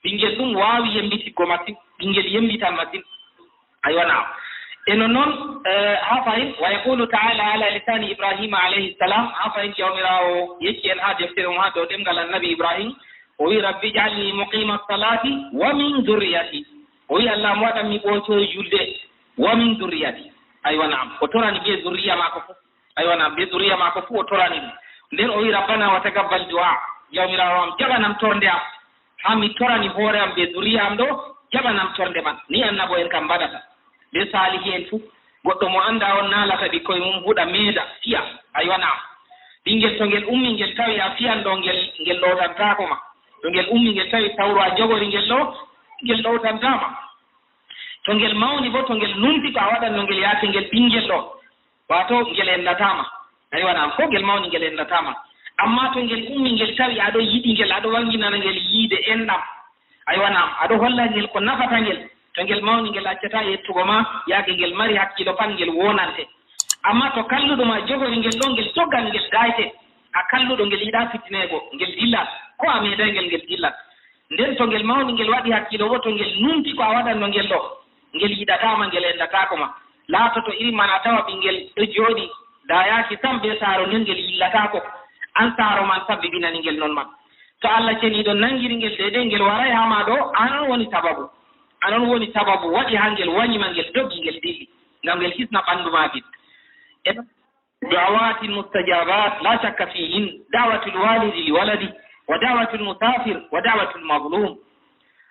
Ɓinngel ɗum waawi yembitiggo masin, ɓinngel yembitan masin. Aywa, naam. E no noon, eh, haa fahin, wa yaqulu ta'ala ala lisani Ibrahima alayhi salam, haa fahin Jawmiraawo yecci en haa deftere mum, haa dow ɗemngal Annabi Ibrahim, o wi, "Rabbi ij'alni muqima salati wa min dhurriyati." O wi, "Allah mo waɗan mi ɓoocoy julde, wa min dhurriyati." Aywa, naam. O torani bee zurriya maako fof. Aywa, naam, bee zurriya maako fuu o torani ɗum. Nden o wi, "Rabbana wa taqabbal du'a." Jawmiraawo am, jaɓanam tornde am. Haa mi torani hoore am bee zurriya am ɗo, jaɓanam tornde man. Ni annabo en kam mbaɗata. Bee saalihi en fuu. Goɗɗo mo annda on naalata ɓikkoy mum, huɗa, meeda, fiya. Aywa, naam. Ɓinngel to ngel ummi ngel tawi a fiyan ɗo ngel, ngel ɗowtantaako ma. To ngel ummi ngel tawi sawru a jogori ngel ɗo, ngel ɗowtantaa ma. To ngel mawni boo, to ngel numti ko a waɗanno ngel yaake ngel ɓinngel ɗo, waato ngel enɗataama. Aywa, naam, ko ngel mawni ngel enɗataama. Ammaa to ngel ummi ngel tawi aɗo yiɗi ngel, aɗo waŋginana ngel yiide enɗam. Aywa, naam, aɗo holla ngel ko nafata ngel. To ngel mawni ngel accataa yettugo ma, yaake ngel mari hakkiilo pat ngel wonante. Ammaa to kalluɗo ma jogori ngel ɗo, ngel doggan ngel daayte. A kalluɗo ngel yiɗaa fittineego, ngel dillan. Ko a meeday ngel, ngel dillan. Nden to ngel mawni, ngel waɗi hakkiilo boo, to ngel numti ko a waɗanno ngel ɗo, ngel yiɗataama, ngel enɗataako ma. Laatoto irin man a tawa ɓinngel ɗo jooɗi, daayaaki sam bee saaro nden, ngel yillataako. An saaro man sabbibinani ngel non man. To Allah ceniiɗo nanngiri ngel deydey, ngel waray haa ma ɗo, an on woni sababu. An on woni sababu waɗi haa ngel wanyi ma, ngel doggi, ngel dilli. Ngam ngel hisna ɓanndu maagel. E Da'awatil mustajabat la shakka fihin, da'watul walidi li waladi, wa da'watul musafir, wa da'watul mazlum.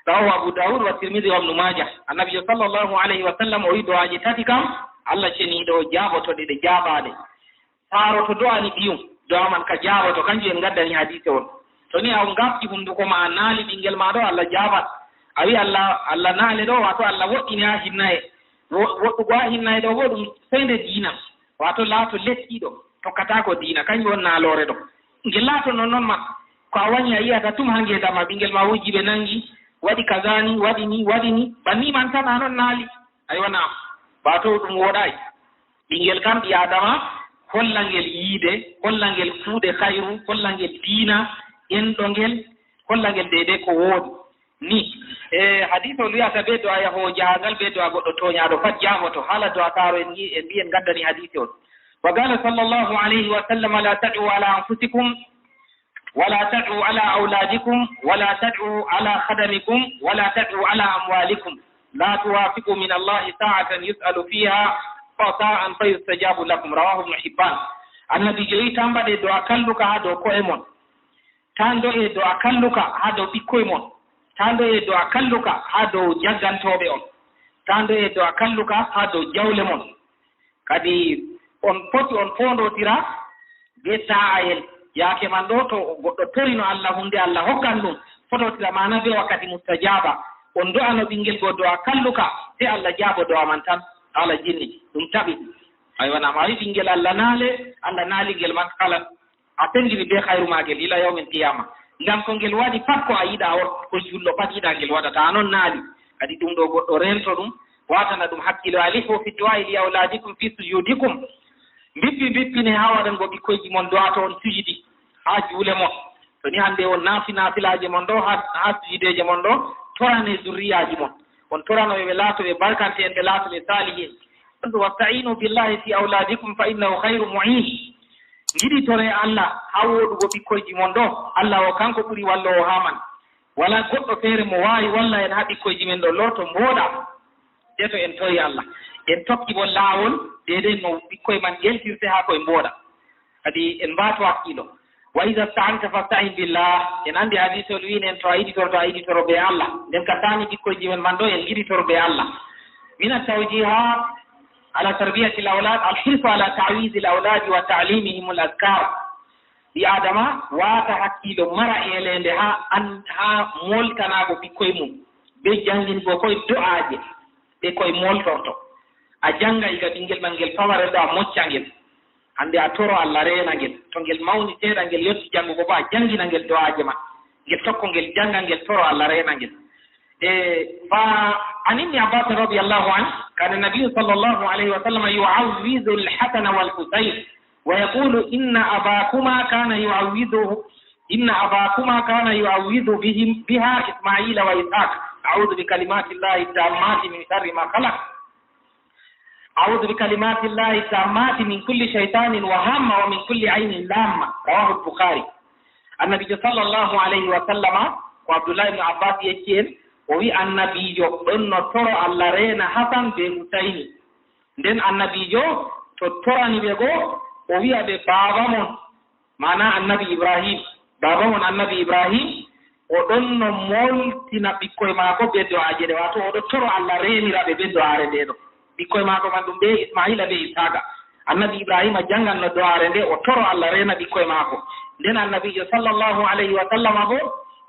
Rawahu Abu Dawud wa Tirmidhi wa Ibn Majah. Annabijo sallallahu alayhi wa sallam o wi, du'aaji tati kam, Allah ceniiɗo o jaaboto ɗe, ɗe jaabaade. Saaro to du'ani ɓiyum, du'a man ka jaaboto, kanjum en ngaddani hadiise on. To ni a on gafti hunduko ma, a naali ɓinngel ma ɗo, Allah jaaban. A wi Allah, Allah naale ɗo, waato Allah woɗɗini haa hinnaye. Wo-, woɗɗugo haa hinnaye ɗo boo ɗum sey nde diina. Waato laato lettiiɗo, tokkataako diina, kanjum woni naaloore ɗo. Ngel laato non non ma, ko a wanyi a yi'ata tum haa ngeendam ma, ɓinngel ma wujji ɓe nanngi, waɗi kaza ni, waɗi ni, waɗi ni, banni man tan a non naali. Aywa, naam, waato ɗum wooɗaay. Ɓinngel kam ɓii Aadama, holla ngel yiide, holla ngel kuuɗe kayru, holla ngel diina, enɗo ngel, holla ngel deydey ko wooɗi. Ni, e, hadiis on wi'ata bee do'a yahoowo jahangal, bee do'a goɗɗo tooñaaɗo, pat jaaboto. Haala do'a saaro en ngi-, en mbi'i en ngaddani hadiis on. Wa qaala sallallahu alayhi wa sallam, "La tad'u ala anfusikum, wa la tad'u ala awladikum, wa la tad'u ala khadamikum, wa la tad'u ala amwalikum. La tuwafiqu min Allahi sa'atan yus'alu fiha fasa'an fa yustajabu lakum." Rawahu Ibn Hibban. Annabiijo wi'i, "Taa mbaɗe do'a kalluka haa dow ko'e mon." Taa ndo'e do'a kalluka haa dow ɓikkoy mon. Taa ndo'e do'a kalluka haa dow jaggantooɓe on. Taa ndo'e do'a kalluka haa dow jawle mon. Kadi on poti on foondootira bee sa'ayel. Yaake man ɗo, to goɗɗo torino Allah huunde, Allah hokkan ɗum. Fotootira maana bee wakkati mustajaaba. On do'ano ɓinngel go do'a kalluka, sey Allah jaabo do'a man tan. Haala jinni, ɗum taɓi. Aywa, naam, a wi ɓinngel Allah naale, Allah naali ngel man kala. A senndiri bee hayru maagel ila yawmil qiyaama. Ngam ko ngel waɗi pat ko a yiɗa on, ko jullo pat yiɗa ngel waɗata, a non naali. Kadi ɗum ɗo goɗɗo reento ɗum, waatana ɗum hakkiilo. Alifu fi du'aa'i li awlaadikum fi sujuudikum. Mbippi, mbippine haa waɗango ɓikkoyji mon do'a to on sujidi, haa juule mon. To ni hannde on naafi naafilaaje mon ɗo, haa, haa sujideeje mon ɗo, torane zurriyaaji mon. On torano ɓe, ɓe laato ɓe barkante'en, ɓe laato ɓe saalihiin. Wasta'inu billahi fi awlaadikum fa innahu khayru mu'in. Ngiɗitore Allah haa wooɗugo ɓikkoyji mon ɗo. Allah o kanko ɓuri walloowo haa man. Walaa goɗɗo feere mo waawi walla en haa ɓikkoyji men ɗo lorto mbooɗa. Sey to en tori Allah. En tokki bo laawol deydey no ɓikkoy man geltirte haa koy mbooɗa. Kadi en mbaato hakkiilo. Wa iza sta'anta fasta'in billah. En anndi hadiis on wi'ni en to a yiɗi toro, to a yiɗi toro bee Allah. Nden ka saani ɓikkoyji men man ɗo en ngiɗi toro bee Allah. Mina tawjihat ala tarbiyatil awlad, al hirsu ala ta'wizil awladi wa ta'limihimul azkar. Ɓii Aadama waata hakkiilo, mara eeleende haa an-, haa mooltanaago ɓikkoy mum bee janngingol koy do'aaje ɗe koy mooltorto. A jannga iga ɓinngel ma ngel pamarel ɗo, a mocca ngel. Hannde a toro Allah reena ngel. To ngel mawni seeɗa, ngel yotti janngugo bo, a janngina ngel do'aaje ma. Ngel tokko ngel jannga, ngel toro Allah reena ngel. E, fa an Ibni Abbas radiyallahu anhu, kana Nabiyyu sallallahu alayhi wa sallam yu'awwidhu al-Hasana wal Husayn, wa yaqulu, "Inna abakuma kana yu'awwidhu, إن أباكما كان يعوذ بهم، بها إسماعيل وإسحاق. أعوذ بكلمات الله التامات من شر ما خلق. أعوذ بكلمات الله التامات من كل شيطان وهامة ومن كل عين لامة. رواه البخاري. Annabiijo sallallahu alayhi wa sallama, ko Abdullahi ibn Abbas yecci en, o wi Annabiijo ɗon no toro Allah reena Hasan be Husayni. Nden Annabiijo to torani ɓe go, o wi'a ɓe, "Baaba mon," maana Annabi Ibrahim, baaba mon Annabi Ibrahim, o ɗon no moltina ɓikkoy maako be do'aaje ɗe, waato o ɗo toro Allah reenira ɓe be do'aare nde ɗo. Ɓikkoy maako man ɗum ɓe Ismaila be Ishaqa. Annabi Ibrahima jangan no do'aare nde, o toro Allah reena ɓikkoy maako. Nden Annabiijo sallallahu alayhi wa sallama bo,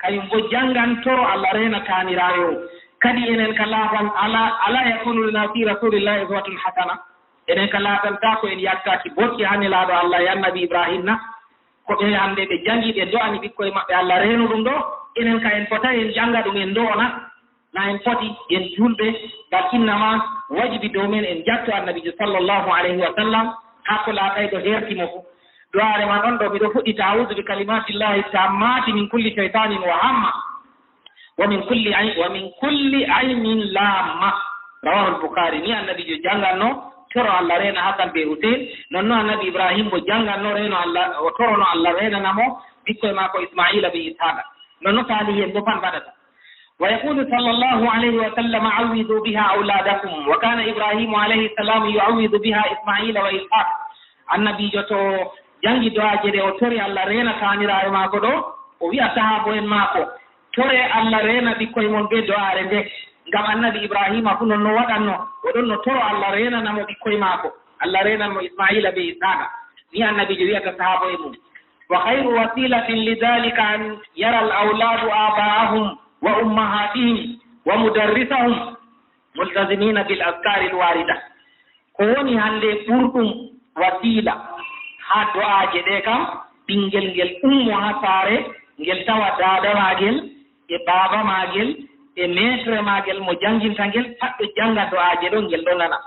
kayum bo jangan toro Allah reena taaniraayo. Kadi enen ka laatan, ala, ala yakunu lana fi Rasulillahi uswatun hasana. Enen ka laatantaako en yattaaki botti haa Nelaaɗo Allah e Annabi Ibrahim na? Ko ɓe hannde ɓe jangi, ɓe do'ani ɓikkoy maɓɓe Allah reenu ɗum ɗo, enen ka en fotay en janga ɗum en do'o na? Na en foti, en julɓe, bal innama wajibi dow men en jatto Annabiijo sallallahu alayhi wa sallam, haa ko laatay ɗo herti mo fu. Do'aare man on ɗo, miɗo fuɗɗita, "A'udhu bi kalimatillahi tammati min kulli shaytanin wa hamma." Wa min kulli ay-, wa min kulli aynin lamma. Rawahu al-Bukhari. Ni Annabiijo janganno, toro Allah reena Hasan be Hussein. Nonno Annabi Ibrahim bo janganno, reeno Allah, o torono Allah reenana mo ɓikkoy maako Ismaila be Ishaqa. Nonno Salihi en bo pan mbaɗata. Wa yaqulu sallallahu alayhi wa sallam, "Awwidu biha awladakum." Wa kana Ibrahimu alayhi salam yu'awwidu biha Ismaila wa Ishaq. Annabiijo to jangi do'aaje ɗe, o tori Allah reena taaniraaɓe maako ɗo, o wi'a sahaabo en maako, "Tore Allah reena ɓikkoy mon be do'aare nde, ngam Annabi Ibrahima fu non no waɗanno, o ɗon no toro Allah reenana mo ɓikkoy maako, Allah reenan mo Ismaila be Ishaqa." Ni Annabiijo wi'ata sahaabo en mum. Wa khayru wasilatin li dhalika an yara al awladu aba'ahum wa ummahatihim wa mudarrisahum multazimina bil azkari al warida. Ko woni hannde ɓurɗum wasiila haa do'aaje ɗe kam, ɓinngel ngel ummo haa saare, ngel tawa daada maagel e baaba maagel e meetre maagel mo jannginta ngel, paɗɗo jannga do'aaje ɗo, ngel ɗo nana.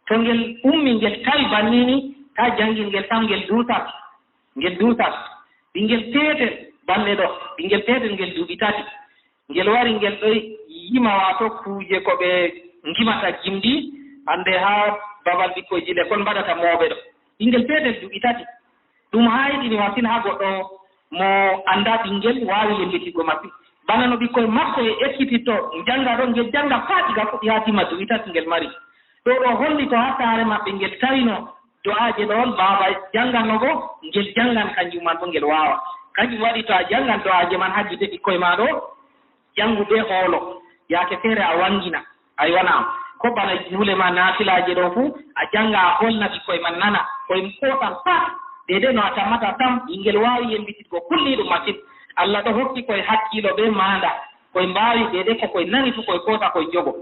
To ngel ummi, ngel tawi banni ni, taa janngin ngel tan, ngel duusat. Ngel duusat. Ɓinngel peetel, balɗe ɗo, ɓinngel peetel ngel duuɓi tati. Ngel wari, ngel ɗo yima, waato kuuje ko ɓe ngimata gimɗi, hannde haa babal ɓikkoyji lekkol mbaɗata mooɓe ɗo. Ɓinngel peetel duuɓi tati. Ɗum haayiɗini masin haa goɗɗo mo anndaa ɓinngel waawi yembitiggo masin. Bana no ɓikkoy makko e ekkititto njannga ɗo, ngel jannga faa diga fuɗɗi haa tima duuɓi tati ngel mari. Ɗo ɗo holli ko haa saare maɓɓe ngel tawino do'aaje ɗo on baaba jannganno go, ngel janngan kanjum man bo ngel waawa. Kanjum waɗi to a janngan do'aaje man haa gite ɓikkoy ma ɗo, janngu bee hoolo, yaake feere a wanngina. Aywa, naam. Ko bana juule ma naafilaaje ɗo fuu, a jannga, a hoolna ɓikkoy man nana, koy koosan pat, deydey no a tammata sam, ɓinngel waawi yembititgo kulniiɗum masin. Allah ɗo hokki koy hakkiilo bee maanda, koy mbaawi deydey ko koy nani fuu, koy koosa, koy jogo.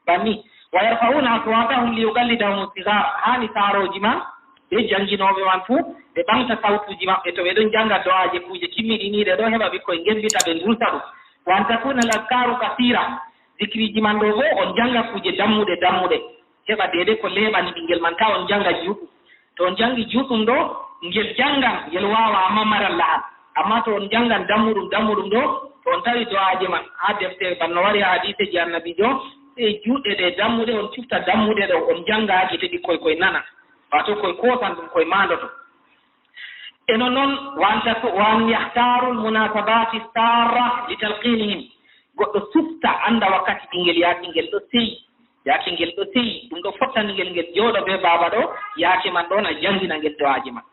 Banni, "Wa yarfa'una aswatahum li yuqallidahum sigar." Haani saarooji man, ɓe jannginooɓe man fuu, ɓe ɓaŋgta sawtuuji maɓɓe to ɓe ɗon jannga do'aaje kuuje kimmiɗiniiɗe ɗo, heɓa ɓikkoy ngembita, ɓe nduusa ɗum. "Wa an takuna al azkaru kasira." Zikriiji man ɗo boo, on njannga kuuje dammuɗe dammuɗe. Heɓa deydey ko leeɓani ɓinngel man, taa on njannga juuɗum. To on njanngi juuɗum ɗo, ngel janngan, ngel waawa, ammaa maran lahal. Ammaa to on njanngan dammuɗum dammuɗum ɗo, to on tawi do'aaje man haa defte, bana no wari haa hadiiseeji Annabiijo, sey juuɗe ɗe dammuɗe, on cufta dammuɗe ɗo, on njannga haa gite ɓikkoy koy nana. Waato koy koosan ɗum, koy maandoto. E non non, "Wa an taku-, wa an yahtaru al munasabati sarra li talqinihim." Goɗɗo sufta, annda wakkati ɓinngel yaake ngel ɗo seyi. Yaake ngel ɗo seyi, ɗum ɗo fottani ngel, ngel jooɗo bee baaba ɗo, yaake man ɗon a janngina ngel do'aaje man.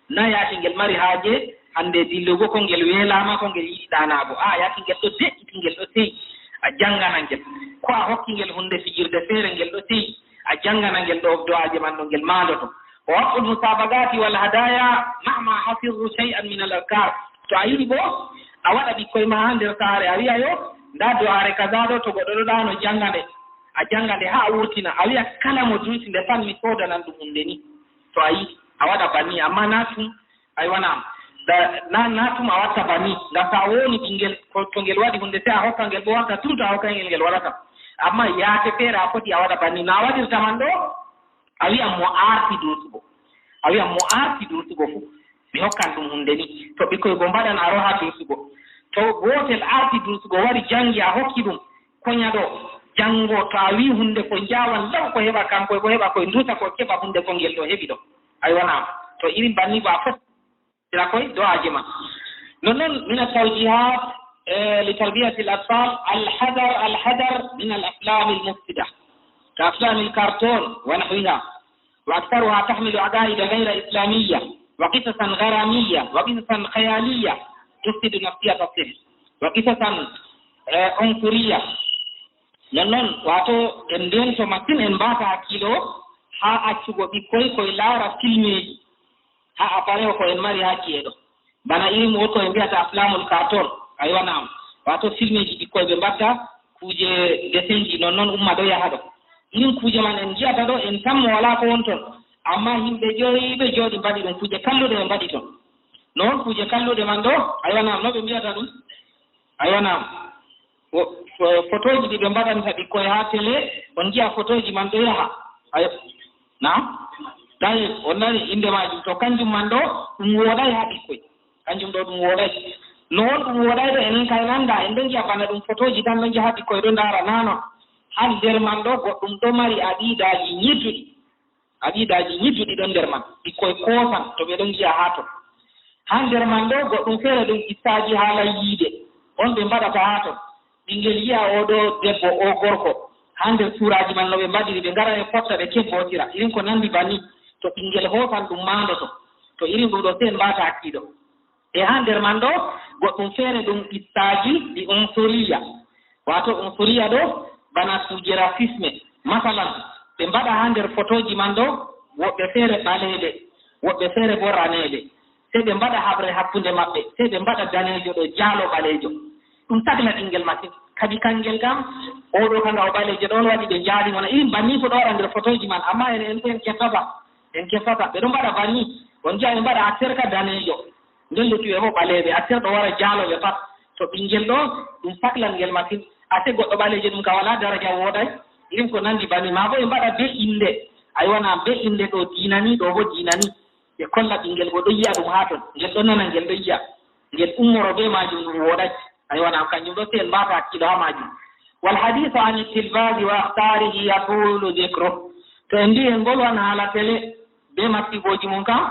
Na yaake ngel mari haaje hannde dillugo, ko ngel weelaama, ko ngel yiɗi ɗaanaago. Aa, yaake ngel ɗo de'iti, ngel ɗo seyi, a janngana ngel. Ko a hokki ngel huunde fijirde feere, ngel ɗo seyi, a janngana ngel ɗo do'aaje man ɗo ngel maandoto. Wa waqtul musabaqati wal hadaya mahma hafiztu shay'an min al azkar. To a yiɗi bo, a waɗa ɓikkoy ma haa nder saare, a wi'a yo, ndaa do'aare kaza ɗo, to goɗɗo ɗo ɗaano, jannga nde. A jannga nde haa a wurtina. A wi'a kala mo duusi nde tan, mi soodanan ɗum huunde ni. To a yiɗi, a waɗa banni, ammaa naa tum, aywa, naam. Da, na, naa tum a watta banni. Ngam to a wooni ɓinngel, ko, to ngel waɗi huunde, sey a hokka ngel bo warta tum, to a hokka ngel, ngel waɗata. Ammaa yaake feere a foti a waɗa banni. No a waɗirta man ɗo, a wi'an mo aarti duusugo. A wi'an mo aarti duusugo fuu. Mi hokkan ɗum huunde ni. To ɓikkoy go mbaɗan, a roha dursugo. To gootel arti dursugo, wari janngi, a hokki ɗum, konya ɗo, janngo, to a wi huunde ko njaawan law, ko heɓa kanko, ko heɓa koye ndusa, ko keɓa huunde ko ngel ɗo heɓi ɗo. Aywa, naam. To irin banni ba fof, sira koye do'aaje ma. Non non, mina tawjihat, eh, li tarbiyati al atfal, al hadar, al hadar min al aflam al mufsida, ka aflam al cartoon wa nahwiha. وأكثرها تحمل عقائد غير إسلامية، وقصصا غرامية، وقصصا خيالية تفسد نفسية الطفل، وقصصا، eh, عنصرية. Non non, wato en ndento masin, en mbata hakkilo ha accugo ɓikkoy koy laara filmeji, ha appareil ko en mari ha ci'e ɗo. Bana irin won ko en mbiyata aflamul cartoon, aywa, naam. Wato filmeji ɓikkoy ɓe mbatta, kuje desenji, non non umma ɗo yaha ɗo. Irin kuje man en ngi'ata ɗo, en tammo wala ko won ton. Amma himɓe joyi ɓe jooɗi mbaɗi ɗum, kuje kalluɗe ɓe mbaɗi ton. Non kuje kalluɗe man ɗo, aywa, naam, no ɓe mbiyata ɗum? Aywa, naam. Wo-, fo-, fotooji ɗi ɓe mbaɗanta ɓikkoy haa tele, on ngi'a fotooji man ɗo yaha. Aywa, naam. Tawi on nani innde maajum. To kanjum man ɗo, ɗum wooɗaay haa ɓikkoy. Kanjum ɗo ɗum wooɗaay. No won ɗum wooɗaay ɗo, enen kay en annda, en ɗo ngi'a bana ɗum fotooji tan ɗo njaha ɓikkoy ɗo ndaara. Naa non. Haa nder man ɗo, goɗɗum ɗo mari aqiidaaji nyidduɗi. Aqiidaaji nyidduɗi ɗon nder man. Ɓikkoy koosan to ɓe ɗon ngi'a haa ton. Haa nder man ɗo, goɗɗum feere ɗum qissaaji haala yiide. On ɓe mbaɗata haa ton. Ɓinngel yi'a oo ɗo debbo, oo gorko. Haa nder suuraaji man no ɓe mbaɗiri, ɓe ngara ɓe fotta, ɓe kebbootira. Irin ko nanndi banni. To ɓinngel hoosan ɗum maandoto. To irin ɗum ɗo, sey en mbaata hakkiilo. E haa nder man ɗo, goɗɗum feere ɗum qissaaji ɗi unsuriya. Waato unsuriya ɗo, bana kuuje rasisme. Masalan, ɓe mbaɗa haa nder fotooji man ɗo, woɓɓe feere ɓaleeɓe, woɓɓe feere boo raneeɓe. Sey ɓe mbaɗa haɓre hakkunde maɓɓe, sey ɓe mbaɗa daneejo ɗo jaalo ɓaleejo. Ɗum sakla ɓinngel masin. Kadi kanngel kam, oo ɗo kanga o ɓaleejo ɗo, on waɗi ɓe njaali mo na. Irin banni ko ɗo waɗa nder fotooji man, ammaa en, en, en keftata. En keftata. Ɓe ɗon mbaɗa banni. On ngi'a ɓe mbaɗa a serka daneejo. Nden luttuɓe fof ɓaleeɓe, a serɗo wara jaaloɓe pat. To ɓinngel ɗo, ɗum saklan ngel masin. A se goɗɗo ɓaleejo ɗum ka walaa daraja wooɗay. Irin ko nanndi banni. Maa bo ɓe mbaɗa be innde. Aywa, na be innde ɗo diina ni, ɗo bo diina ni. Ɓe kolla ɓinngel go ɗo yi'a ɗum haa ton. Ngel ɗo nana, ngel ɗo yi'a. Ngel ummoro be maajum ɗum wooɗay. Aywa, na kanjum ɗo sey en mbaata hakkiilo haa maajum. Wal hadiisu ani tilbaasi wa akhtaarihi yatulu dikru. To en mbi'i en ngolwan haala tele be masibooji mum kam,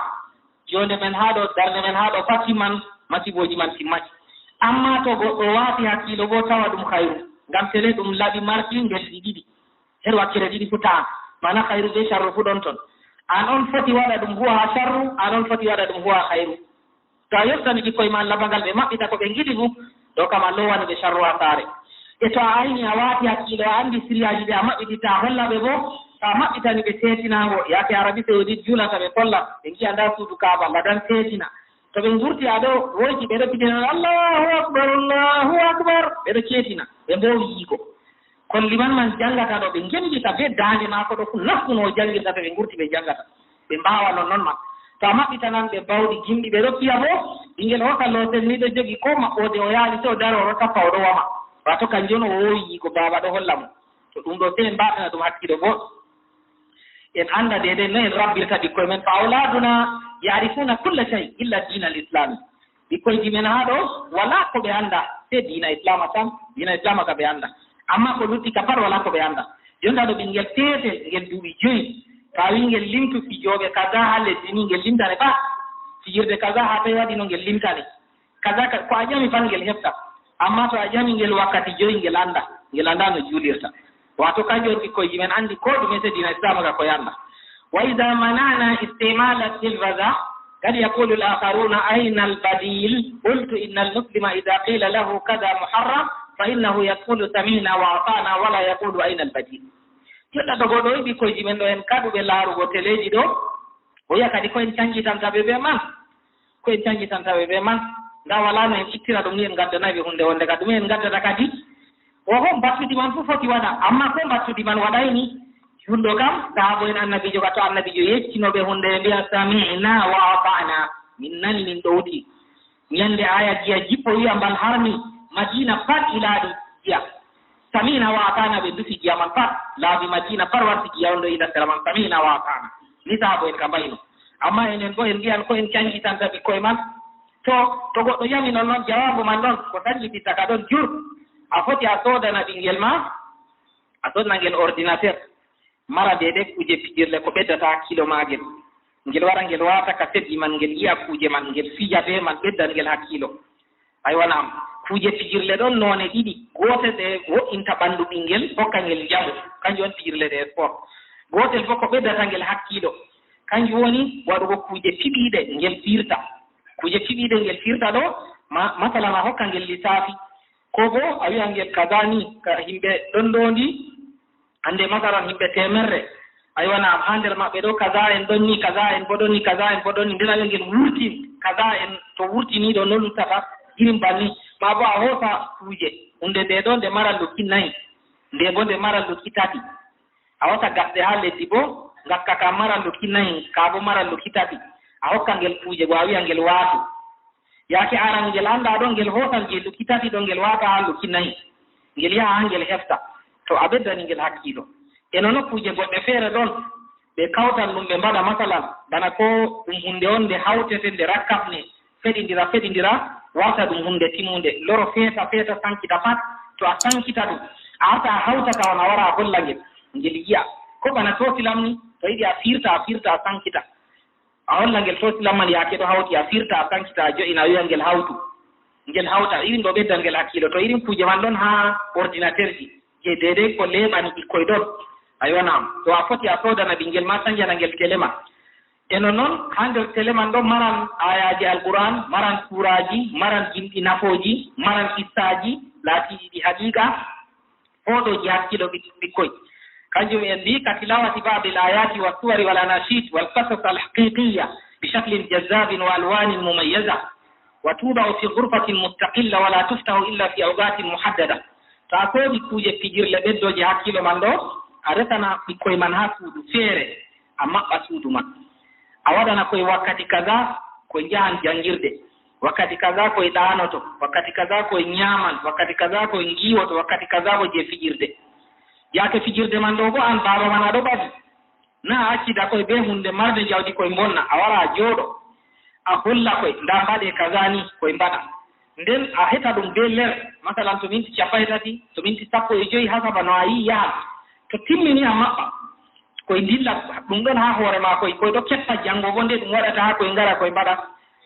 Jonde men haa ɗo, darnde men haa ɗo, pat timman, masibooji man timmay. Ammaa to goɗɗo waati hakkiilo boo, tawa ɗum hayru. Ngam tele ɗum laɓi marɗi ngelɗi ɗiɗi. Her wakkere ɗiɗi fuu ta'an. Maana hayru bee sharru fuu ɗon ton. An on foti waɗa ɗum huwa haa sharru, an on foti waɗa ɗum huwa haa hayru. To a yoftani ɓikkoy ma labangal, ɓe maɓɓita ko ɓe ngiɗi fuu, ɗo kam a lowani ɓe sharru haa saare. E to a ayni, a waati hakkiilo, a anndi siriyaaji ɗi a maɓɓititta, a holla ɓe boo, to a maɓɓitani ɓe seetinaango, yaake Arabi Saudi juulata, ɓe kolla, ɓe ngi'a ndaa suudu Kaaba, ladan seetina. To ɓe ngurti, a ɗo woyki, ɓe ɗo pitina, "Allahu Akbar, Allahu Akbar," ɓe ɗo ceetina, ɓe mboowi yi'go. Kon liman man janngata ɗo, ɓe ngembita bee daande maako ɗo fuu, naftu no o janngirta, to ɓe ngurti ɓe janngata. Ɓe mbaawa non non man. To a maɓɓitanan ɓe bawɗi gimɗi, ɓe ɗo fiya boo, ɓinngel hoosa loosel ni ɗo jogi koo maɓɓoode, o yaali sey o daro, o ɗo tappa, o ɗo wama. Waato kanjum on o woowi yi'go baaba ɗo holla mo. To ɗum ɗo sey en mbaatana ɗum hakkiilo boo. En annda deydey no en rabbirta ɓikkoy men. Fa awlaaduna ya'rifuuna kulla shay illa diina al-islaami. Ɓikkoyji men haa ɗo, walaa ko ɓe annda, sey diina Islaama tan, diina Islaama ka ɓe annda. Ammaa ko lutti ka pat, walaa ko ɓe annda. Jonta ɗo ɓinngel peetel, ngel duuɓi joyi, to a wi'i ngel limtu fijooɓe kaza haa lesdi ni, ngel limtane pat. Fijirde kaza haa toy waɗi no ngel limtane. Kaza ka, ko a ƴami pat ngel heɓta. Ammaa to a ƴami ngel wakkati joyi, ngel annda, ngel annda no juulirta. Waato kanjum on ɓikkoyji men anndi koo ɗume, sey diina Islaama ka koy annda. وإذا منعنا استعمال التلفزة قد يقول الآخرون: أين البديل؟ قلت: إن المسلم إذا قيل له كذا محرم فإنه يقول: سمعنا وأطعنا، ولا يقول: أين البديل؟ Jotta to goɗɗo wi'i ɓikkoyji men ɗo en kaɗuɓe laarugo teleeji ɗo, o wi'a kadi ko en canjitanta ɓe bee man? Ko en canjitanta ɓe bee man? Ndaa, walaa no en ittira ɗum ni, en ngaddanaay ɓe huunde wonde ka ɗume en ngaddata kadi? Oho, mbattudi man fuu foti waɗa, ammaa ko mbattudi man waɗayni, juulɗo kam, sahaabo'en Annabiijo ka, to Annabiijo yeccino ɓe huunde, ɓe mbi'a: "Sami'na wa ata'na." Min nani, min ɗowti. Nyannde aaya giya jippo wi'a mbal harmi, Madiina pat ilaaɗi giya. "Sami'na wa ata'na," ɓe ndufi giya man pat. Laabi Madiina pat warti giya, on ɗo ila sera man, "Sami'na wa ata'na." Ni sahaabo'en ka mbayno. Amma enen boo en mbiyan ko en canjitanta ɓikkoy man. To, to goɗɗo yami non non, jawaabu man ɗon, ko sancititta ka ɗon jur. A foti a soodana ɓinngel ma, a soodana ngel ordinateur. Mara deydey kuuje pijirle ko ɓeddata hakkiilo maagel. Ngel wara ngel waata ka sebbi man, ngel yi'a kuuje man, ngel fija bee man, ɓeddan ngel hakkiilo. Aywa, naam. Kuuje pijirle ɗon noone ɗiɗi. Gootel ɗe wo'inta ɓanndu ɓinngel, hokka ngel njamu. Kanjum woni pijirle ɗe sport. Gootel boo ko ɓeddata ngel hakkiilo. Kanjum woni waɗugo kuuje piɓiiɗe ngel fiirta. Kuuje piɓiiɗe ngel fiirta ɗo, ma-, masalan a hokka ngel lisaafi. Ko boo a wi'a ngel kaza ni, ka yimɓe ɗon ndoondi, hannde masalan yimɓe teemerre. Aywa, naam, haa nder maɓɓe ɗo kaza en ɗon ni, kaza en boo ɗon ni, kaza en boo ɗon ni. Nden a wi'a ngel wurtin, kaza en to wurtini ɗo no luttata, irin banni. Maa boo a hoosa kuuje, huunde nde ɗo nde maran luki nayi, nde boo nde maran luki tati. A hoosa gasɗe haa leddi boo, ngakka ka maran luki nayi, ka boo maran luki tati. A hokka ngel kuuje go, a wi'a ngel waatu. Yaake aran ngel annda ɗon, ngel hoosan jey luki tati ɗon, ngel waata haa luki nayi. Ngel yaha haa ngel hefta. To a ɓeddani ngel hakkiilo. E nono kuuje goɗɗe feere ɗon, ɓe kawtan ɗum ɓe mbaɗa masalan, bana ko ɗum huunde on nde hawtete, nde rakkabne, feɗindira, feɗindira, warta ɗum huunde timunde. Loro feeta, feeta, sankita pat. To a sankita ɗum, a arta a hawta ka on, a wara a holla ngel, ngel yi'a. Ko bana toosilam ni, to yiɗi a fiirta, a fiirta, a sankita. A holla ngel toosilam man yaake ɗo hawti, a fiirta, a sankita, a jo'ina, a wi'a ngel hawtu. Ngel hawta, irin ɗo ɓeddan ngel hakkiilo. To irin kuuje man ɗon haa ordinateurji, jey deydey ko leeɓani ɓikkoy ɗon. Aywa, naam. To a foti a soodana ɓinngel ma, sanjana ngel tele ma. E no non, haa nder tele man ɗon maran aayaaje Alqur'aan, maran suuraaji, maran gimɗi nafooji, maran qissaaji laatiiɗi ɗi haqiiqa, fooɗooji hakkiilo ɓik-, ɓikkoy. Kanjum en mbii, ka tilawati ba'dil ayati was suwari wal anashid wal qasas al haqiqiyya bi shaklin jazzabin wa alwanin mumayyaza. Wa tuuda'u fi ghurfatin mustaqilla wa la tuftahu illa fi awqatin muhaddada. To a soodi kuuje pijirle ɓeddooje hakkiilo man ɗo, a resana ɓikkoy man haa suudu feere, a maɓɓa suudu man. A waɗana koy wakkati kaza, koy njahan janngirde. Wakkati kaza koy ɗaanoto, wakkati kaza koy nyaaman, wakkati kaza koy ngiiwoto, wakkati kaza ko jey fijirde. Yaake fijirde man ɗo boo, an baaba man, a ɗo ɓadi. Na a accida koy bee huunde marde jawdi koy mbonna, a wara a jooɗo. A holla koy, ndaa mbaɗe kaza ni koy mbaɗa. Nden a heta ɗum bee ler, masalan to minti cappanɗe tati, to minti sappo e jowi, hasaba no a yi'i yahan. To timmini a maɓɓa. Koy ndilla ɗum ɗon haa hoore maa koy, koy ɗo keppa janngo boo nde ɗum waɗata haa koy ngara koy mbaɗa.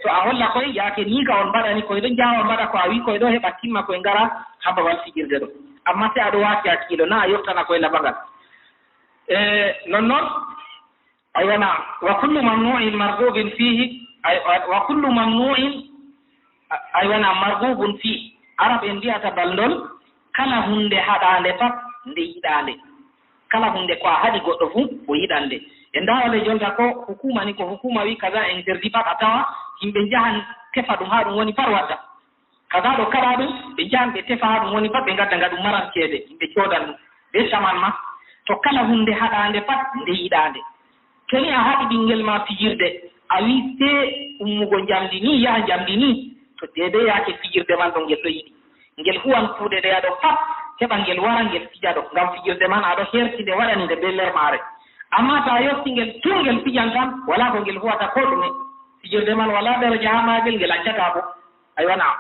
To a holla koy, yaake ni ka on mbaɗani, koy ɗo njaawa mbaɗa ko a wi'i, koy ɗo heɓa timma koy ngara haa babal fijirde ɗo. Amma sey a ɗo waati hakkiilo, na a yottana koy labangal. E, non non, aywa na, wa kullu mamnu'in marghubin fihi, ay-, wa kullu mamnu'in, a-, aywa na, marghubun fihi. Arab en mbi'ata bal ndol, kala huunde haɗaande pat nde yiɗaande. Kala huunde ko a haɗi goɗɗo fuu, o yiɗan nde. E ndaara nde jonta ko hukuma ni, ko hukuma wi kaza interdit pat, a tawa yimɓe njahan tefa ɗum haa ɗum woni pat wadda. Kaza ɗo kala ɗum, ɓe njahan ɓe tefa haa ɗum woni pat, ɓe ngadda nga ɗum maran ceede, yimɓe coodan ɗum. Bee caman ma, to kala huunde haɗaande pat nde yiɗaande. To ni a haɗi ɓinngel ma fijirde, a wi sey ummugo njamndi ni, yaha njamndi ni, to deydey yaake fijirde man ɗo ngel ɗo yiɗi. Ngel huwan kuuɗe ɗe a ɗo pat, heɓa ngel wara ngel fija ɗo. Ngam fijirde man a ɗo heerti nde, waɗani nde bee ler maare. Amma to a yotti ngel, tun ngel fijan tan, walaa ko ngel huwata koo ɗume. Fijirde man walaa daraja haa maagel, ngel accataa boo. Aywa, na'am.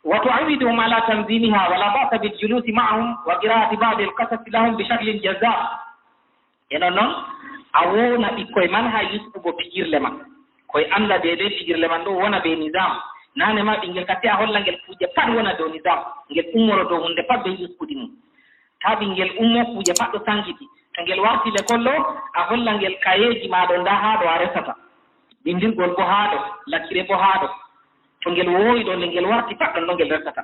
Wa tu'awwiduhum ala tanzimiha, wa la ba'sa bil julusi ma'ahum wa qira'ati ba'dil qasasi lahum bi shaklin jazzab. E non non, a wowna ɓikkoy man haa yusɓugo pijirle man. Koy annda deydey pijirle man ɗo wona bee nizam. Naane ma ɓinngel ka, sey a holla ngel kuuje pat wona dow nizam. Ngel ummoro dow huunde pat bee yusɓude mum. Taa ɓinngel ummo kuuje pat ɗo sankiti. To ngel warti lekol ɗo, a holla ngel kayeeji ma ɗo, ndaa haa ɗo a resata. Binndirgol boo haa ɗo, lakire boo haa ɗo. To ngel woowi ɗo, nde ngel warti pat ɗon ɗo ngel resata.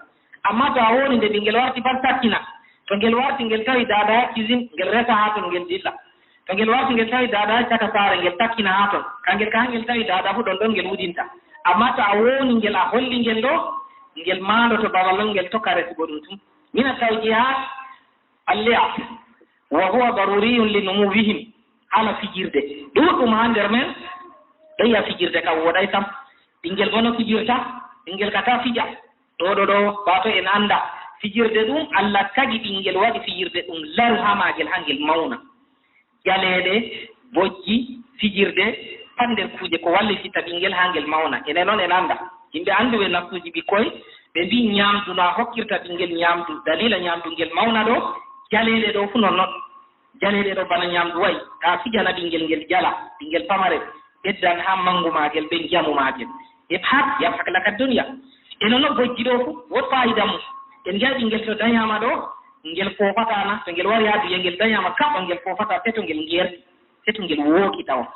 Amma to a wooni nde ɓinngel warti pat, takkina. To ngel warti ngel tawi daada haa cuisine, ngel resa haa ton, ngel dilla. To ngel warti ngel tawi daada haa caka saare, ngel takkina haa ton. Ka ngel, ka ngel tawi daada fuu ɗon ɗon ngel wudinta. Amma to a wooni ngel, a holli ngel ɗo, ngel maandoto babal ɗon, ngel tokka resugo ɗum tun. Mina tawjihat al-li'ab, wa huwa daruriyun li numuwihim. Haala fijirde. Ɗuuɗɗum haa nder men, ɗon yi'a fijirde kam wooɗaay sam. Ɓinngel boo no fijirta, ɓinngel ka taa fija. Ɗo, ɗo, ɗo, waato en annda. Fijirde ɗum, Allah tagi ɓinngel, waɗi fijirde ɗum laru haa maagel, haa ngel mawna. Jaleeɗe, bojji, fijirde, Pat nder kuuje ko wallititta ɓinngel haa ngel mawna. Enen noon en annda. Yimɓe annduɓe nafsuuji ɓikkoy, ɓe mbii ñaamdu no a hokkirta ɓinngel ñaamdu, daliila ñaamdu ngel mawna ɗo, jaleeɗe ɗo fuu noon noon. Jaleeɗe ɗo bana ñaamdu wayi, ta fijana ɓinngel ngel jala, ɓinngel pamare, ɓeddan haa manngu maagel bee njamu maagel. Ibhak, yabhak laka dunya. Eno no bojji ɗo fuu, wood faayida mum. En njaha ɓinngel to dañaama ɗo, ngel foofataa na, to ngel wari haa duye ngel dañaama kaɓɓa, ngel foofataa, seto ngel ngeerti, seto ngel wooki tawa.